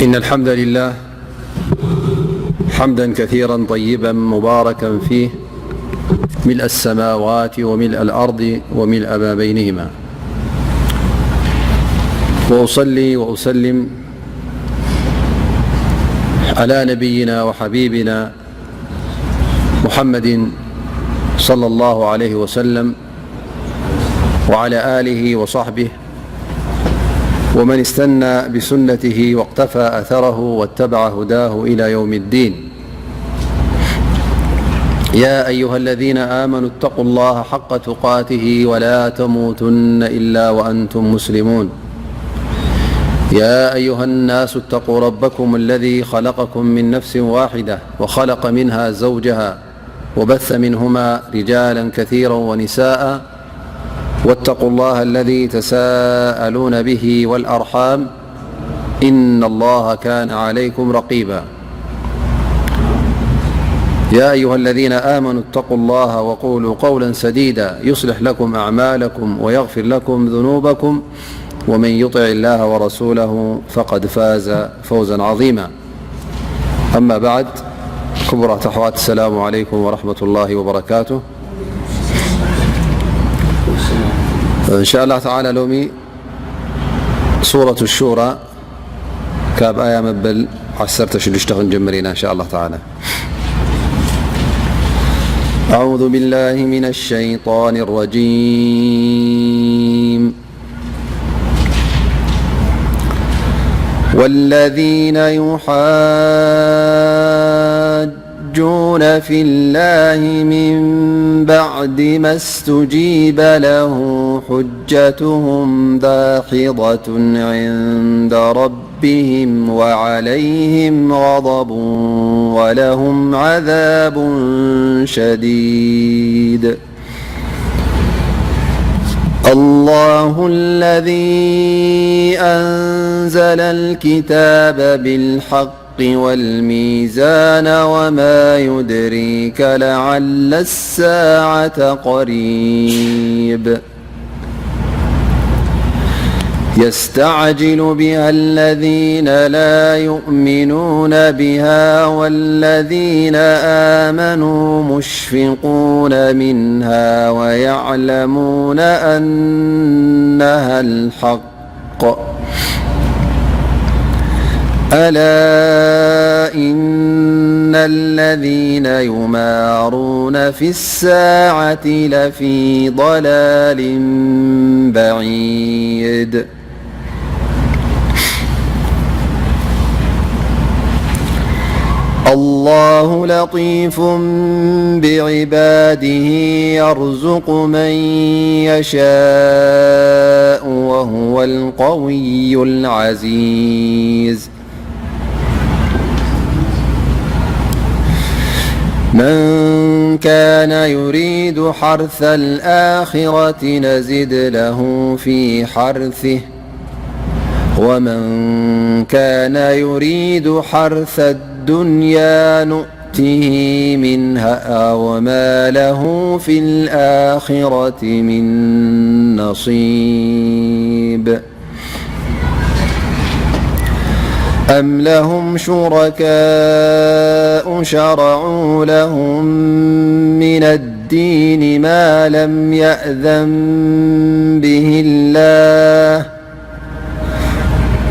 إن الحمد لله حمدا كثيرا طيبا مباركا فيه ملء السماوات وملء الأرض وملء ما بينهما. وأصلي وأسلم على نبينا وحبيبنا محمد صلى الله عليه وسلم وعلى آله وصحبه ومن استنى بسنته واقتفى أثره واتبع هداه إلى يوم الدين. يا أيها الذين آمنوا اتقوا الله حق تقاته ولا تموتن إلا وأنتم مسلمون. يا أيها الناس اتقوا ربكم الذي خلقكم من نفس واحدة وخلق منها زوجها وبث منهما رجالا كثيرا ونساء واتقوا الله الذي تساءلون به والأرحام إن الله كان عليكم رقيبا. يا أيها الذين آمنوا اتقوا الله وقولوا قولا سديدا يصلح لكم أعمالكم ويغفر لكم ذنوبكم ومن يطع الله ورسوله فقد فاز فوزا عظيما. أما بعد، ክቡራት ኣሕዋት፣ السلام عليكم ورحمة الله وبركاته. إن شاء الله تعالى ሎሚ ሱረቱ ሹራ ካብ ኣያ መበል ዓሰርተ ሽዱሽተ ክንጀምር ኢና إن شاء الله تعالى. أعوذ بالله من الشيطان الرجيم. والذين يحاجون في الله من بعد ما استجيب له حجتهم داحضة عند ربهم وعليهم غضب ولهم عذاب شديد. الله الذي أنزل الكتاب بالحق والميزان وما يدريك لعل الساعة قريب. يستعجل بها الذين لا يؤمنون بها والذين آمنوا مشفقون منها ويعلمون أنها الحق. ألا إن الذين يمارون في الساعة لفي ضلال بعيد. الله لطيف بعباده يرزق من يشاء وهو القوي العزيز. من كان يريد حرث الآخرة نزد له في حرثه ومن كان يريد حرث الدنيا نؤته منها وما له في الآخرة من نصيب. أم لهم شركاء شرعوا لهم من الدين ما لم يأذن به الله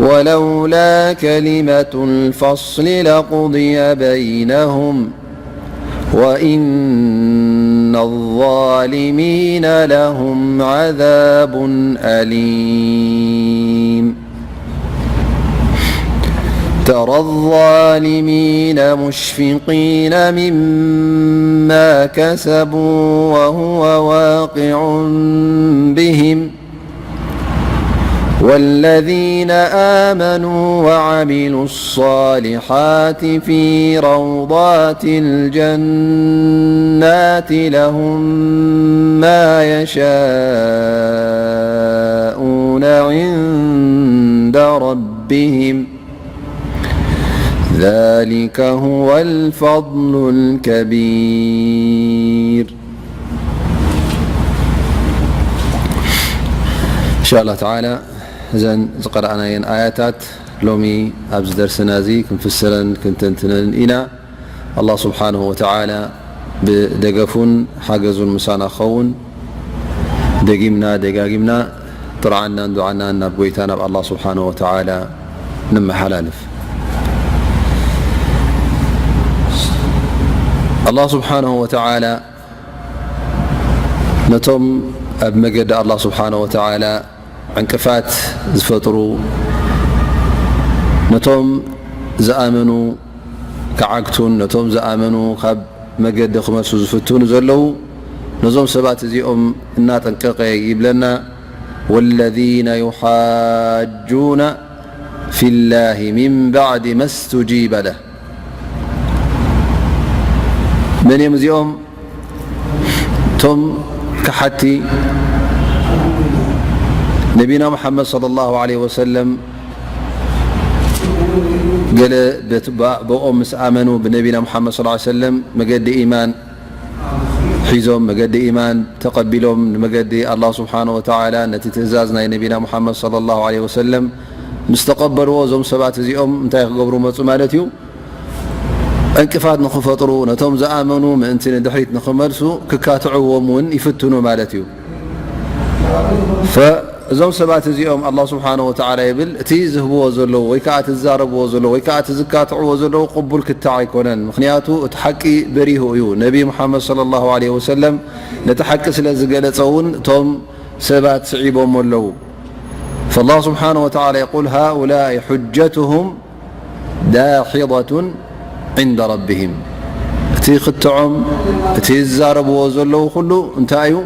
ولولا كلمة الفصل لقضي بينهم وإن الظالمين لهم عذاب أليم. ترى الظالمين مشفقين مما كسبوا وهو واقع بهم والذين آمنوا وعملوا الصالحات في روضات الجنات لهم ما يشاءون عند ربهم ذلك هو الفضل الكبير. إن شاء الله تعالى እዘን ዝቀረኣናየን ኣያታት ሎሚ ኣብዚ ደርስና እዚ ክንፍስረን ክንተንትነን ኢና። ኣላህ ስብሓንሁ ወተዓላ ብደገፉን ሓገዙን ምሳና ክኸውን ደጊምና ደጋጊምና ጥርዓናን ዱዓናን ናብ ጎይታ ናብ ኣላህ ስብሓንሁ ወተዓላ ንመሓላልፍ። ኣላህ ስብሓንሁ ወተዓላ ነቶም ኣብ መገዲ ኣላህ ስብሓንሁ ወተዓላ ዕንቅፋት ዝፈጥሩ፣ ነቶም ዝኣመኑ ክዓግቱን ነቶም ዝኣመኑ ካብ መገዲ ክመልሱ ዝፍትኑ ዘለዉ፣ ነዞም ሰባት እዚኦም እናጠንቀቐ ይብለና። ወለዚነ ዩሓጁነ ፊላሂ ሚን ባዕዲ መ ስተጂበ ለህ። መን እዮም እዚኦም? እቶም ከሓድቲ ነቢና ሙሓመድ ሰለላሁ ዐለይሂ ወሰለም፣ ገለ በት-፣ ባ-፣ ብኦም ምስ ኣመኑ ብነቢና ሙሓመድ ሰለላሁ ዐለይሂ ወሰለም መገዲ ኢማን ሒዞም፣ መገዲ ኢማን ተቐቢሎም፣ ንመገዲ ኣላህ ስብሓነሁ ወተዓላ ነቲ ትእዛዝ ናይ ነቢና ሙሓመድ ሰለላሁ ዐለይሂ ወሰለም ምስ ተቐበልዎ፣ እዞም ሰባት እዚኦም እንታይ ክገብሩ መጹ ማለት እዩ? ዕንቅፋት ንኽፈጥሩ፣ ነቶም ዝኣመኑ ምእንቲ ንድሕሪት ንኽመልሱ ክካትዕዎም እውን ይፍትኑ ማለት እዩ። ፈ-፣ እዞም ሰባት እዚኦም ኣላህ ስብሓነሁ ወተዓላ ይብል፣ እቲ ዝህብዎ ዘለዉ ወይ ከዓ እቲ ዝዛረብዎ ዘለዉ ወይ ከዓ እቲ ዝካትዕዎ ዘለዉ ቅቡል ክትዕ ኣይኮነን። ምኽንያቱ እቲ ሓቂ በሪሁ እዩ። ነቢ ሙሓመድ ሰለላሁ ዐለይሂ ወሰለም ነቲ ሓቂ ስለ ዝገለጸ እውን እቶም ሰባት ስዒቦሞ ኣለዉ። ፈላህ ስብሓነሁ ወተዓላ የቁል፣ ሃኡላኢ ሑጀቱሁም ዳሒደቱን ዒንደ ረቢሂም። እቲ ክትዖም፣ እቲ ዝዛረብዎ ዘለዉ ኩሉ እንታይ እዩ?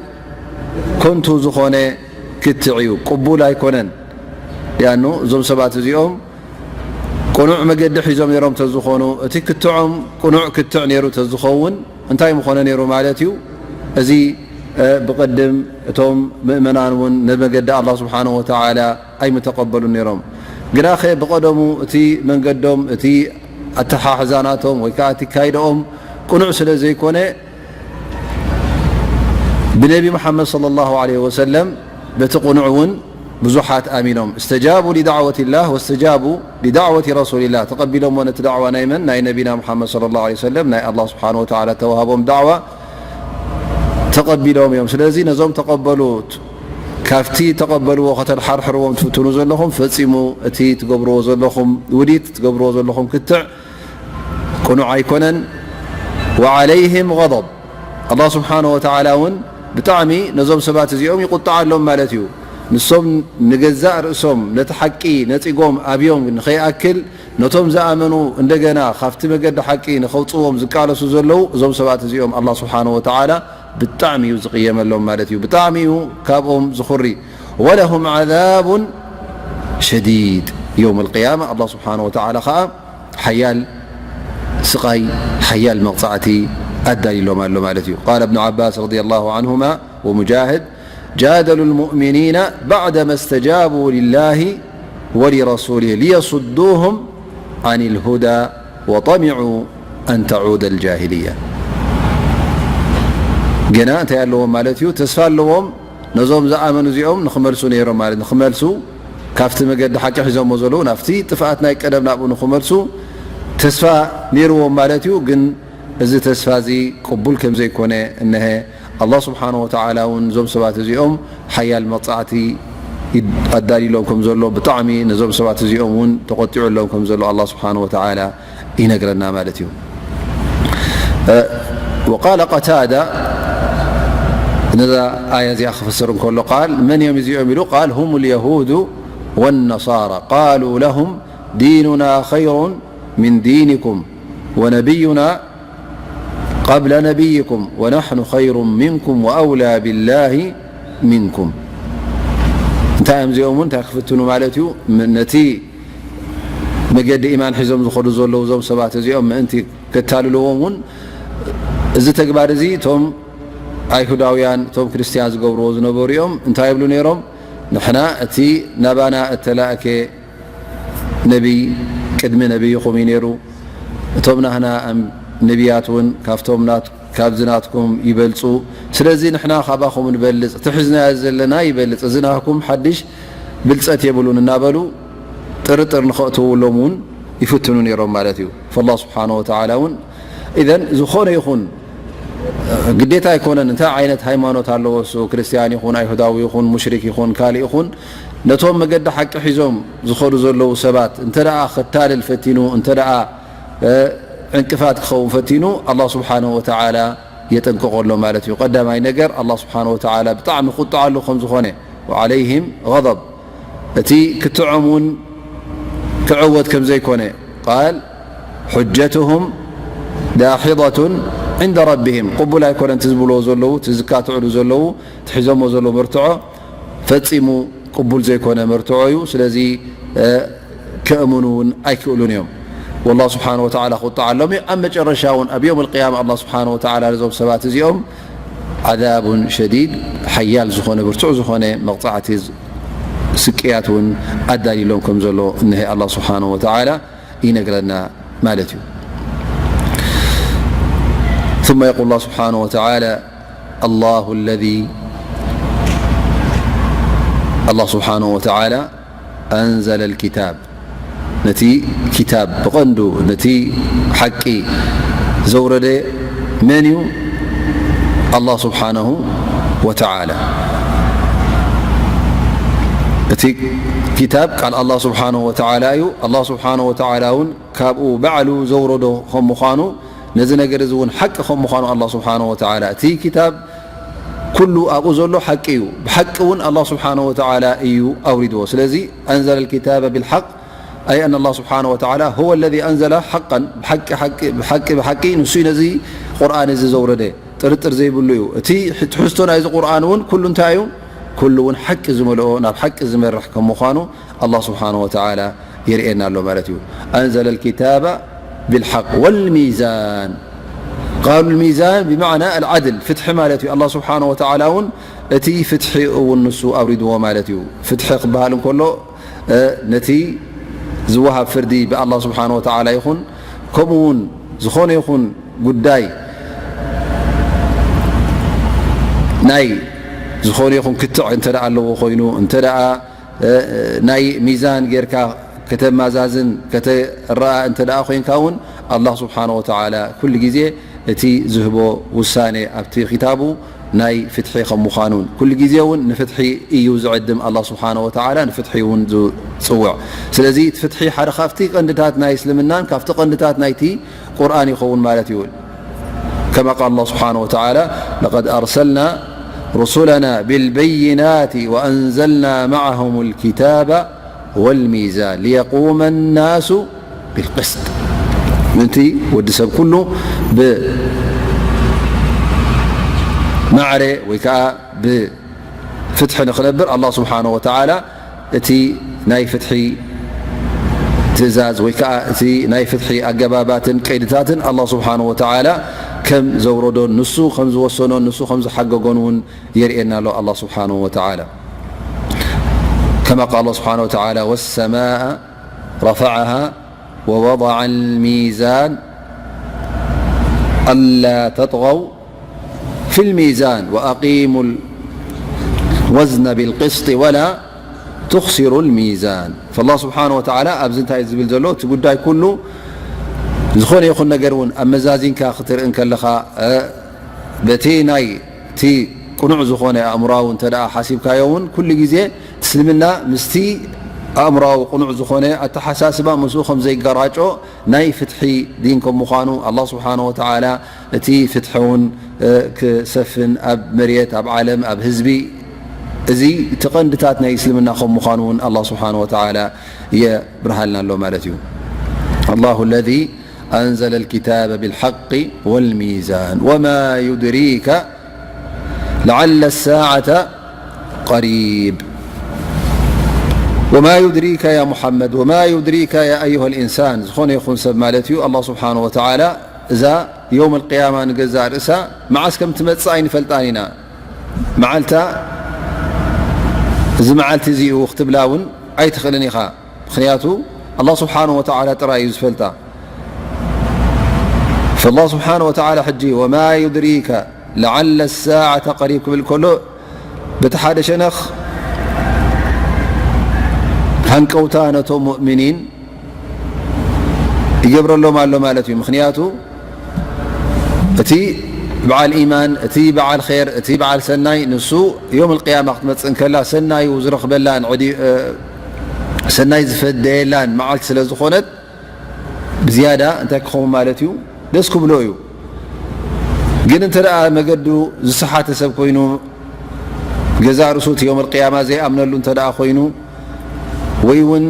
ከንቱ ዝኾነ ክትዕ እዩ፣ ቅቡል ኣይኮነን። ሊኣኑ እዞም ሰባት እዚኦም ቅኑዕ መገዲ ሒዞም ነይሮም ተዝኾኑ፣ እቲ ክትዖም ቅኑዕ ክትዕ ነይሩ ተዝኸውን፣ እንታይ ምኾነ ነይሩ ማለት እዩ? እዚ፣ እ፣ ብቕድም እቶም ምእመናን እውን ንመገዲ ኣላህ ስብሓነሁ ወተዓላ ኣይምተቐበሉን ነይሮም። ግናኸ ብቐደሙ እቲ መንገዶም፣ እቲ ኣተሓሕዛ ናቶም ወይ ከዓ እቲ ካይደኦም ቅኑዕ ስለ ዘይኮነ፣ ብነቢ መሓመድ ሰለላሁ ዐለይሂ ወሰለም በቲ ቅኑዕ እውን ብዙሓት ኣሚኖም። እስተጃቡ ሊዳዕወት ላህ ወስተጃቡ ሊዳዕወት ረሱሊላህ። ተቐቢሎሞ ነቲ ዳዕዋ ናይ መን? ናይ ነቢና መሓመድ ሰለላሁ ዐለይሂ ወሰለም፣ ናይ ኣላህ ስብሓነሁ ወተዓላ ተዋህቦም ዳዕዋ ተቐቢሎም እዮም። ስለዚ ነዞም ተቐበሉ፣ ካብቲ ተቐበልዎ ከተድሓርሕርዎም ትፍትኑ ዘለኹም፣ ፈጺሙ እቲ ትገብርዎ ዘለኹም ውዲት፣ ትገብርዎ ዘለኹም ክትዕ ቅኑዕ ኣይኮነን። ወዓለይህም ገضብ፣ ኣላህ ስብሓነሁ ወተዓላ እውን ብጣዕሚ ነዞም ሰባት እዚኦም ይቁጣዓሎም ማለት እዩ። ንሶም ንገዛእ ርእሶም ነቲ ሓቂ ነጺጎም ኣብዮም ንኸይኣክል፣ ነቶም ዝኣመኑ እንደገና ካብቲ መገዲ ሓቂ ንኸውጽዎም ዝቃለሱ ዘለዉ፣ እዞም ሰባት እዚኦም ኣላህ ስብሓነሁ ወተዓላ ብጣዕሚ እዩ ዝቕየመሎም ማለት እዩ። ብጣዕሚ እዩ ካብኦም ዝኹሪ። ወለሁም ዓዛቡን ሸዲድ፣ የውም ኣልቅያማ ኣላህ ስብሓነሁ ወተዓላ ኸዓ ሓያል ስቓይ፣ ሓያል መቕጻዕቲ ኣዳልዩሎም ኣሎ ማለት እዩ። ቃለ እብኑ ዓባስ ረዲየላሁ ዓንሁማ ወሙጃሂድ፣ ጃደሉ ልሙእሚኒነ ባዕደማ እስተጃቡ ሊላሂ ወሊረሱሊሂ ሊየሱዱሁም ዓን ልሁዳ ወጠሚዑ ኣን ተዑደ ልጃሂልያ። ገና እንታይ ኣለዎም ማለት እዩ? ተስፋ ኣለዎም። ነዞም ዝኣመኑ እዚኦም ንኽመልሱ ነይሮም ማለት፣ ንኽመልሱ፣ ካብቲ መገዲ ሓቂ ሒዞሞ ዘለዉ ናብቲ ጥፍኣት ናይ ቀደም ናብኡ ንኽመልሱ ተስፋ ነይርዎም ማለት እዩ። ግን እዚ ተስፋ እዚ ቅቡል ከም ዘይኮነ እነሀ፣ ኣላህ ስብሓነሁ ወተዓላ እውን እዞም ሰባት እዚኦም ሓያል መቕጻዕቲ ይድ-፣ ኣዳልዩሎም ከም ዘሎ፣ ብጣዕሚ ነዞም ሰባት እዚኦም እውን ተቖጢዑሎም ከም ዘሎ ኣላህ ስብሓነሁ ወተዓላ ይነግረና ማለት እዩ። እ፣ ወቃለ ቀታዳ፣ ነዛ ኣያ እዚኣ ክፍስር እንከሎ ቃል፣ መን እዮም እዚኦም ኢሉ? ቃል፣ ሁም ልየሁዱ ወነሳራ። ቃሉ ለሁም ዲኑና ኸይሩን ምን ዲኒኩም ወነቢዩና ቀብለ ነቢይኩም ወናሕኑ ኸይሩ ሚንኩም ወኣውላ ቢላሂ ሚንኩም። እንታይ እዮም እዚኦም እውን እንታይ ክፍትኑ ማለት እዩ? ም-፣ ነቲ መገዲ ኢማን ሒዞም ዝኸዱ ዘለዉ እዞም ሰባት እዚኦም ምእንቲ ከታልልዎም እውን፣ እዚ ተግባር እዚ እቶም ኣይሁዳውያን፣ እቶም ክርስትያን ዝገብርዎ ዝነበሩ እዮም። እንታይ ይብሉ ነይሮም? ንሕና እቲ ናባና እተላእከ ነቢይ ቅድሚ ነቢይኹም እዩ ነይሩ። እቶም ናህና ኣም-፣ ነቢያት እውን ካብቶም ናት-፣ ካብዚ ናትኩም ይበልጹ። ስለዚ ንሕና ካባኹም ንበልጽ፣ እቲ ሒዝናዮ ዘለና ይበልጽ፣ እዚ ናህኩም ሓድሽ ብልጸት የብሉን እናበሉ ጥርጥር ንኸእትውሎም እውን ይፍትኑ ነይሮም ማለት እዩ። ፈላ ስብሓነ ወተዓላ እውን ኢዘን ዝኾነ ይኹን ግዴታ ኣይኮነን። እንታይ ዓይነት ሃይማኖት ኣለዎ እሱ፣ ክርስትያን ይኹን፣ ኣይሁዳዊ ይኹን፣ ሙሽሪክ ይኹን፣ ካልእ ይኹን፣ ነቶም መገዲ ሓቂ ሒዞም ዝኸዱ ዘለዉ ሰባት እንተ ደኣ ከታልል ፈቲኑ፣ እንተ ደኣ፣ እ፣ ዕንቅፋት ክኸውን ፈቲኑ፣ ኣላህ ስብሓነሁ ወተዓላ የጠንቅቖ ኣሎ ማለት እዩ። ቀዳማይ ነገር፣ ኣላህ ስብሓነሁ ወተዓላ ብጣዕሚ ቁጥዓ ኣሎ ከም ዝኾነ፣ ወዓለይሂም ገضብ፣ እቲ ክትዖም እውን ክዕወት ከም ዘይኮነ፣ ቃል፣ حجتهم داحضة عند ربهم፣ ቅቡል ኣይኮነን እቲ ዝብልዎ ዘለዉ፣ እቲ ዝካትዕሉ ዘለዉ፣ እቲ ሒዞሞ ዘለዉ መርትዖ ፈጺሙ ቅቡል ዘይኮነ መርትዖ እዩ። ስለዚ፣ እ፣ ከእምኑ እውን ኣይክእሉን እዮም። ወላህ ስብሓነ ወተዓላ ክቁጣዓሎም እዩ። ኣብ መጨረሻ እውን ኣብ የውም ኣልቅያማ ኣላህ ስብሓነ ወተዓላ ነዞም ሰባት እዚኦም ዓዛቡን ሸዲድ፣ ሓያል ዝኾነ ብርቱዕ ዝኾነ መቕጻዕቲ፣ ስቅያት እውን ኣዳልዩሎም ከም ዘሎ እነሀ ኣላህ ስብሓነ ወተዓላ ይነግረና ማለት እዩ። ثم يقول الله سبحانه وتعالى الله الذي الله سبحانه وتعالى أنزل الكتاب ነቲ ኪታብ ብቐንዱ ነቲ ሓቂ ዘውረደ መን እዩ? ኣላህ ስብሓነሁ ወተዓላ። እቲ ኪታብ ቃል ኣላህ ስብሓነሁ ወተዓላ እዩ። ኣላህ ስብሓነሁ ወተዓላ እውን ካብኡ ባዕሉ ዘውረዶ ከም ምዃኑ፣ ነዚ ነገር እዚ እውን ሓቂ ከም ምዃኑ ኣላህ ስብሓነሁ ወተዓላ፣ እቲ ኪታብ ኩሉ ኣብኡ ዘሎ ሓቂ እዩ። ብሓቂ እውን ኣላህ ስብሓነሁ ወተዓላ እዩ ኣውሪድዎ። ስለዚ፣ أنزل الكتاب بالحق، أي أن الله سبحانه وتعالى هو الذي أنزل حقا، ብሓቂ፣ ሓቂ፣ ብሓቂ፣ ብሓቂ ንሱ እዩ ነዚ ቁርኣን እዚ ዘውረደ። ጥርጥር ዘይብሉ እዩ። እቲ ትሕዝቶ ናይዚ ቁርኣን እውን ኩሉ እንታይ እዩ? ኩሉ እውን ሓቂ ዝመልኦ፣ ናብ ሓቂ ዝመርሕ ከም ምዃኑ ኣላህ ስብሓነሁ ወተዓላ የርእየና ኣሎ ማለት እዩ። أنزل الكتاب بالحق والميزان، قالوا الميزان بمعنى العدل، ፍትሒ ማለት እዩ። ኣላህ ስብሓነሁ ወተዓላ እውን እቲ ፍትሒ እውን ንሱ ኣውሪድዎ ማለት እዩ። ፍትሒ ክበሃል እንከሎ፣ እ፣ ነቲ ዝወሃብ ፍርዲ ብኣላህ ስብሓነሁ ወተዓላ ይኹን፣ ከምኡ እውን ዝኾነ ይኹን ጉዳይ ናይ ዝኾነ ይኹን ክትዕ እንተ ደኣ ኣለዎ ኮይኑ፣ እንተ ደኣ፣ እ፣ ናይ ሚዛን ጌርካ ከተመዛዝን ከተረኣ እንተ ደኣ ኮይንካ እውን፣ ኣላህ ስብሓነሁ ወተዓላ ኩሉ ግዜ እቲ ዝህቦ ውሳኔ ኣብቲ ኪታቡ ናይ ፍትሒ ከም ምዃኑን፣ ኩሉ ግዜ እውን ንፍትሒ እዩ ዝዕድም ኣላህ ስብሓነሁ ወተዓላ፣ ንፍትሒ እውን ዝጽውዕ። ስለዚ እቲ ፍትሒ ሓደ ካብቲ ቀንድታት ናይ እስልምናን ካብቲ ቀንድታት ናይቲ ቁርኣን ይኸውን ማለት እዩ። كما قال الله سبحانه وتعالى: لقد أرسلنا رسلنا بالبينات وأنزلنا معهم الكتاب والميزان ليقوم الناس بالقسط። ምእንቲ ወዲ ሰብ ኩሉ ብማዕረ ወይ ከዓ ብፍትሒ ንኽነብር ኣላህ ስብሓነሁ ወተዓላ እቲ ናይ ፍትሒ ትእዛዝ ወይ ከዓ እቲ ናይ ፍትሒ ኣገባባትን ቀይድታትን ኣላህ ስብሓነሁ ወተዓላ ከም ዘውረዶን ንሱ ከም ዝወሰኖን ንሱ ከም ዝሓገጎን እውን የርእየና ኣሎ ኣላህ ስብሓነሁ ወተዓላ። كما قال الله سبحانه وتعالى: والسماء رفعها ووضع الميزان ألا تطغوا في الميزان وأقيموا الوزن بالقسط ولا تخسروا الميزان. فالله سبحانه وتعالى ኣብዚ እንታይ ዝብል ዘሎ እቲ ጉዳይ ኩሉ ዝኾነ ይኹን ነገር እውን ኣመዛዚንካ ክትርኢ እንከለኻ፣ እ፣ በቲ ናይ እቲ ቅኑዕ ዝኾነ ኣእምራዊ እንተ ደኣ ሓሲብካዮ እውን ኩሉ ግዜ እስልምና ምስቲ ኣእምራዊ ቅኑዕ ዝኾነ ኣተሓሳስባ ምስኡ ከም ዘይገራጮ ናይ ፍትሒ ዲን ከም ምዃኑ ኣላህ ስብሓነ ወተዓላ እቲ ፍትሒ እውን፣ እ፣ ክሰፍን ኣብ መሬት፣ ኣብ ዓለም፣ ኣብ ህዝቢ፣ እዚ እቲ ቀንድታት ናይ እስልምና ከም ምዃኑ እውን ኣላህ ስብሓነ ወተዓላ የብርሃልና ኣሎ ማለት እዩ። الله الذي أنزل الكتاب بالحق والميزان وما يدريك لعل الساعة قريب. وما يدريك يا محمد، وما يدريك يا أيها الإنسان، ዝኾነ ይኹን ሰብ ማለት እዩ። ኣላህ ስብሓነ ወተዓላ እዛ የውም ኣልቅያማ ንገዛእ ርእሳ መዓስ ከም ትመጽእ ኣይንፈልጣን ኢና። መዓልታ እዚ መዓልቲ እዚ እዩ ክትብላ እውን ኣይትኽእልን ኢኻ። ምኽንያቱ ኣላህ ስብሓነ ወተዓላ ጥራይ እዩ ዝፈልጣ። ፈላህ ስብሓነ ወተዓላ ሕጂ ወማ ዩድሪከ ለዓለ ሳዓተ ቀሪብ ክብል ከሎ በቲ ሓደ ሸነኽ ሃንቀውታ ነቶም ሙእሚኒን ይገብረሎም ኣሎ ማለት እዩ። ምኽንያቱ እቲ በዓል ኢማን፣ እቲ በዓል ኼር፣ እቲ በዓል ሰናይ ንሱ ዮም ኣልቅያማ ክትመጽእ እንከላ ሰናዩ ዝረኽበላን ዕዲ-፣ እ፣ ሰናይ ዝፈደየላን መዓልቲ ስለ ዝኾነት ብዝያዳ እንታይ ክኸውን ማለት እዩ? ደስ ክብሎ እዩ። ግን እንተ ደኣ መገዱ ዝሰሓተ ሰብ ኮይኑ፣ ገዛእ ርእሱ እቲ ዮም ኣልቅያማ ዘይኣምነሉ እንተ ደኣ ኮይኑ፣ ወይ እውን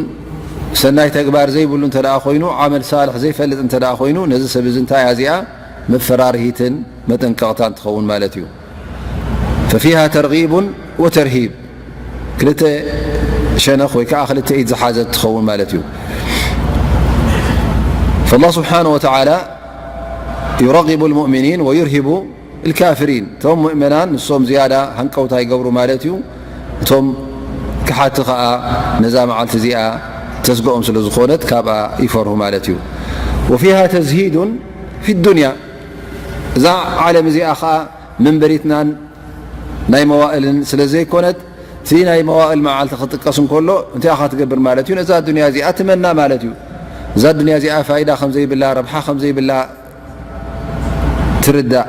ሰናይ ተግባር ዘይብሉ እንተ ደኣ ኮይኑ፣ ዓመል ሳልሕ ዘይፈልጥ እንተ ደኣ ኮይኑ፣ ነዚ ሰብ እዚ እንታይ እያ እዚኣ? መፈራርሂትን መጠንቀቕታን ትኸውን ማለት እዩ። ففيها ترغيب وترهيب، ክልተ ሸነኽ ወይ ከዓ ክልተ ኢድ ዝሓዘት ትኸውን ማለት እዩ። فالله سبحانه وتعالى يرغب المؤمنين ويرهب الكافرين، እቶም ምእመናን ንሶም ዝያዳ ሃንቀውታ ይገብሩ ማለት እዩ። እቶም ክሓቲ ከዓ ነዛ መዓልቲ እዚኣ ተስግኦም ስለ ዝኾነት ካብኣ ይፈርሁ ማለት እዩ። وفيها تزهيد في الدنيا، እዛ ዓለም እዚኣ ከዓ መንበሪትናን ናይ መዋእልን ስለ ዘይኮነት፣ እቲ ናይ መዋእል መዓልቲ ክጥቀስ እንከሎ እንታይ ኢኻ ትገብር ማለት እዩ? ነዛ ኣዱንያ እዚኣ ትመና ማለት እዩ። እዛ ኣዱንያ እዚኣ ፋይዳ ከም ዘይብላ፣ ረብሓ ከም ዘይብላ ትርዳእ።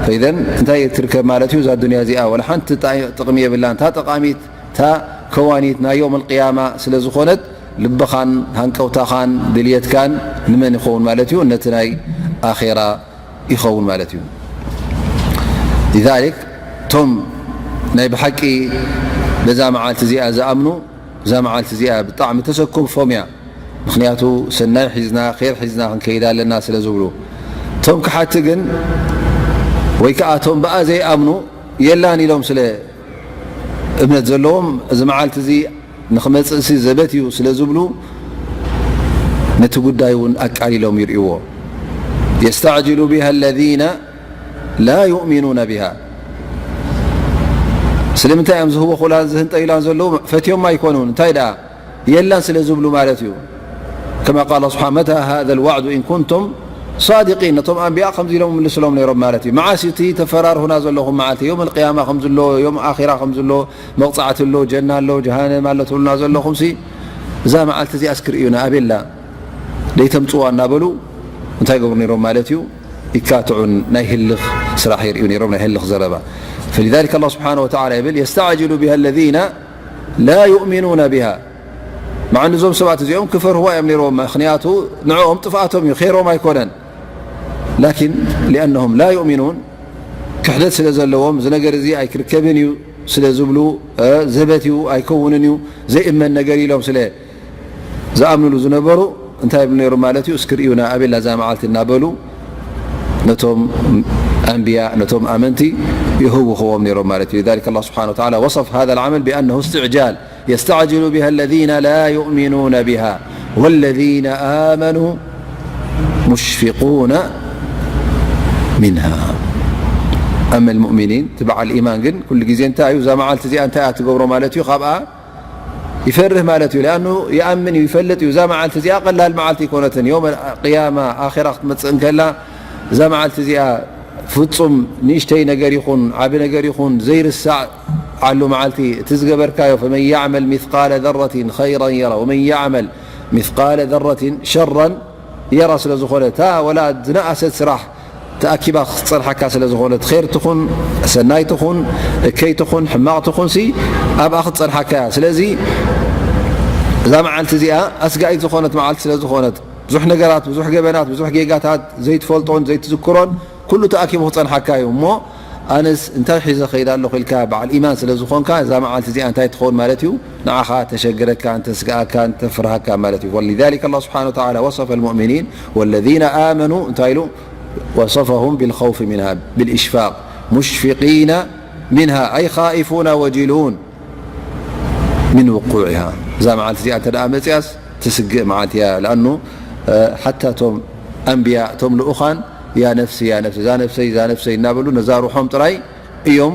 ፈኢዘን እንታይ ትርከብ ማለት እዩ? እዛ ኣዱንያ እዚኣ ወላ ሓንቲ ጣ-፣ ጥቕሚ የብላን። እታ ጠቓሚት፣ እታ ከዋኒት ናይ ዮም ኣልቅያማ ስለ ዝኾነት፣ ልብኻን ሃንቀውታኻን ድልየትካን ንመን ይኸውን ማለት እዩ? ነቲ ናይ ኣኼራ ይኸውን ማለት እዩ። لذلك እቶም ናይ ብሓቂ በዛ መዓልቲ እዚኣ ዝኣምኑ፣ እዛ መዓልቲ እዚኣ ብጣዕሚ ተሰክፎም እያ። ምኽንያቱ ሰናይ ሒዝና፣ ኼር ሒዝና ክንከይድ ኣለና ስለ ዝብሉ። እቶም ክሓቲ ግን ወይ ከዓ እቶም ብኣ ዘይኣምኑ የላን ኢሎም ስለ እምነት ዘለዎም፣ እዚ መዓልቲ እዚ ንኽመጽእሲ ዘበት እዩ ስለ ዝብሉ፣ ነቲ ጉዳይ እውን ኣቃሊሎም ይርእይዎ። يستعجل بها الذين لا يؤمنون بها። ስለምንታይ እዮም ዝህወኹላን ዝህንጠዩላን ዘለዉ? ፈትዮም ኣይኮኑን። እንታይ ደኣ? የላን ስለ ዝብሉ ማለት እዩ። كما قال سبحانه، متى هذا الوعد إن كنتم صادقين። ነቶም ኣንብያ ከምዚ ኢሎም ምልስሎም ነይሮም ማለት እዩ። መዓስ እቲ ተፈራርሁና ዘለኹም መዓልቲ? ዮም ኣልቅያማ ከም ዝሎ፣ ዮም ኣኺራ ከም ዝሎ፣ መቕጻዕቲ ኣሎ፣ ጀና ኣሎ፣ ጀሃነም ኣሎ ትብሉና ዘለኹም ሲ፣ እዛ መዓልቲ እዚኣ እስኪ ርእዩና፣ ኣበላ ደይተምጽዋ እናበሉ እንታይ ይገብሩ ነይሮም ማለት እዩ? ይካትዑን ናይ ህልኽ ስራሕ የርእዩ ነይሮም፣ ናይ ህልኽ ዘረባ። فلذلك الله سبحانه وتعالى ይብል، يستعجل بها الذين لا يؤمنون بها። መዓ ንዞም ሰባት እዚኦም ክፈርህዋ እዮም ነይሮም፣ ምኽንያቱ ንዕኦም ጥፍኣቶም እዩ፣ ኼሮም ኣይኮነን። ላኪን لأنهم لا يؤمنون፣ ክሕደት ስለ ዘለዎም፣ እዚ ነገር እዚ ኣይክርከብን እዩ ስለ ዝብሉ፣ እ፣ ዘበት እዩ፣ ኣይከውንን እዩ፣ ዘይእመን ነገር ኢሎም ስለ ዝኣምንሉ ዝነበሩ፣ እንታይ ይብሉ ነይሮም ማለት እዩ? እስኪ ርእዩና፣ ኣበላ እዛ መዓልቲ እናበሉ ነቶም ኣንብያ፣ ነቶም ኣመንቲ ይህውኽዎም ነይሮም ማለት እዩ። لذلك الله سبحانه وتعالى وصف هذا العمل بأنه استعجال يستعجل بها الذين لا يؤمنون بها والذين آمنوا مشفقون منها. أما المؤمنين፣ እቲ በዓል ኢማን ግን ኩሉ ግዜ እንታይ እዩ? እዛ መዓልቲ እዚኣ እንታይ እያ ትገብሮ ማለት እዩ? ካብኣ ይፈርህ ማለት እዩ። ለኣኑ ይኣምን እዩ፣ ይፈልጥ እዩ። እዛ መዓልቲ እዚኣ ቀላል መዓልቲ ኣይኮነትን። ዮም ቅያማ፣ ኣኼራ ክትመጽእ እንከላ፣ እዛ መዓልቲ እዚኣ ፍጹም ንእሽተይ ነገር ይኹን ዓቢ ነገር ይኹን ዘይርሳዕ ዓሉ መዓልቲ፣ እቲ ዝገበርካዮ፣ فمن يعمل مثقال ذرة خيرا يره ومن يعمل مثقال ذرة شرا يره ስለ ዝኾነ፣ እታ ወላ ዝነኣሰት ስራሕ ተኣኪባ ክትጸንሓካ ስለ ዝኾነት፣ ኼር ትኹን፣ ሰናይ ትኹን፣ እከይ ትኹን፣ ሕማቕ ትኹን ሲ ኣብኣ ክትጸንሓካ እያ። ስለዚ እዛ መዓልቲ እዚኣ ኣስጋኢት ዝኾነት መዓልቲ ስለ ዝኾነት፣ ብዙሕ ነገራት፣ ብዙሕ ገበናት፣ ብዙሕ ጌጋታት ዘይትፈልጦን ዘይትዝክሮን ኩሉ ተኣኪቡ ክጸንሓካ እዩ። እሞ ኣነስ እንታይ ሒዘ ከይድ ኣለኹ ኢልካ በዓል ኢማን ስለ ዝኾንካ፣ እዛ መዓልቲ እዚኣ እንታይ ትኸውን ማለት እዩ? ንዓኻ ተሸግረካን ተስግኣካን ተፍርሃካ ማለት እዩ። ولذلك الله سبحانه وتعالى وصف المؤمنين والذين آمنوا እንታይ ኢሉ? وصفهم بالخوف منها بالإشفاق مشفقين منها أي خائفون وجلون من وقوعها። እዛ መዓልቲ እዚኣ እንተ ደኣ መጽያስ ትስግእ መዓልቲ እያ። ለኣኑ፣ እ፣ ሓታ እቶም ኣንብያ፣ እቶም ልኡኻን፣ "ያ ነፍሲ፣ ያ ነፍሲ፣ እዛ ነፍሰይ፣ እዛ ነፍሰይ" እናበሉ ነዛ ሩሖም ጥራይ እዮም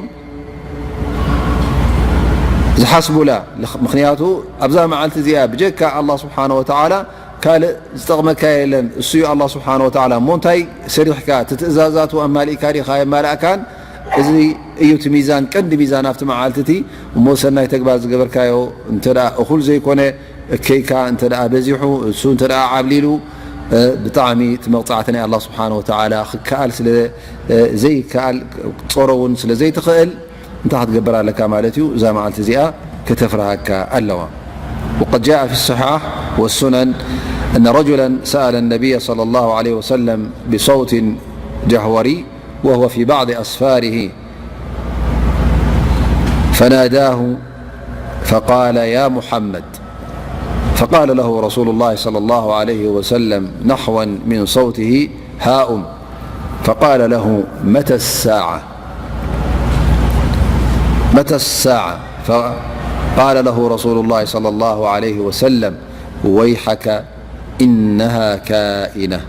ዝሓስቡላ። ምኽ-፣ ምኽንያቱ ኣብዛ መዓልቲ እዚኣ ብጀካ ኣላህ ስብሓነ ወተዓላ ካልእ ዝጠቕመካ የለን፣ እሱ እዩ ኣላህ ስብሓነ ወተዓላ። እሞ እንታይ ሰሪሕካ? እቲ ትእዛዛቱ ኣማሊእካ ዲኻ የማላእካን? እዚ እዩ እቲ ሚዛን፣ ቀንዲ ሚዛን ኣብቲ መዓልቲ እቲ። እሞ ሰናይ ተግባር ዝገበርካዮ እንተ ደኣ እኹል ዘይኮነ፣ እከይካ እንተ ደኣ በዚሑ፣ እሱ እንተ ደኣ ዓብሊሉ፣ እ፣ ብጣዕሚ እቲ መቕጻዕቲ ናይ ኣላህ ስብሓነ ወተዓላ ክከኣል ስለ፣ እ፣ ዘይከኣል፣ ክትጾሮ እውን ስለ ዘይትኽእል፣ እንታይ ክትገብር ኣለካ ማለት እዩ? እዛ መዓልቲ እዚኣ ከተፍርሃካ ኣለዋ። وقد جاء في الصحاح والسنن أن رجلا سأل النبي صلى الله عليه وسلم بصوت جهوري وهو في بعض أسفاره فناداه فقال: يا محمد. فقال له رسول الله صلى الله عليه وسلم نحوا من صوته: هاؤم. فقال له: متى الساعة؟ متى الساعة؟ فقال له رسول الله صلى الله عليه وسلم: ويحك إنها كائنة،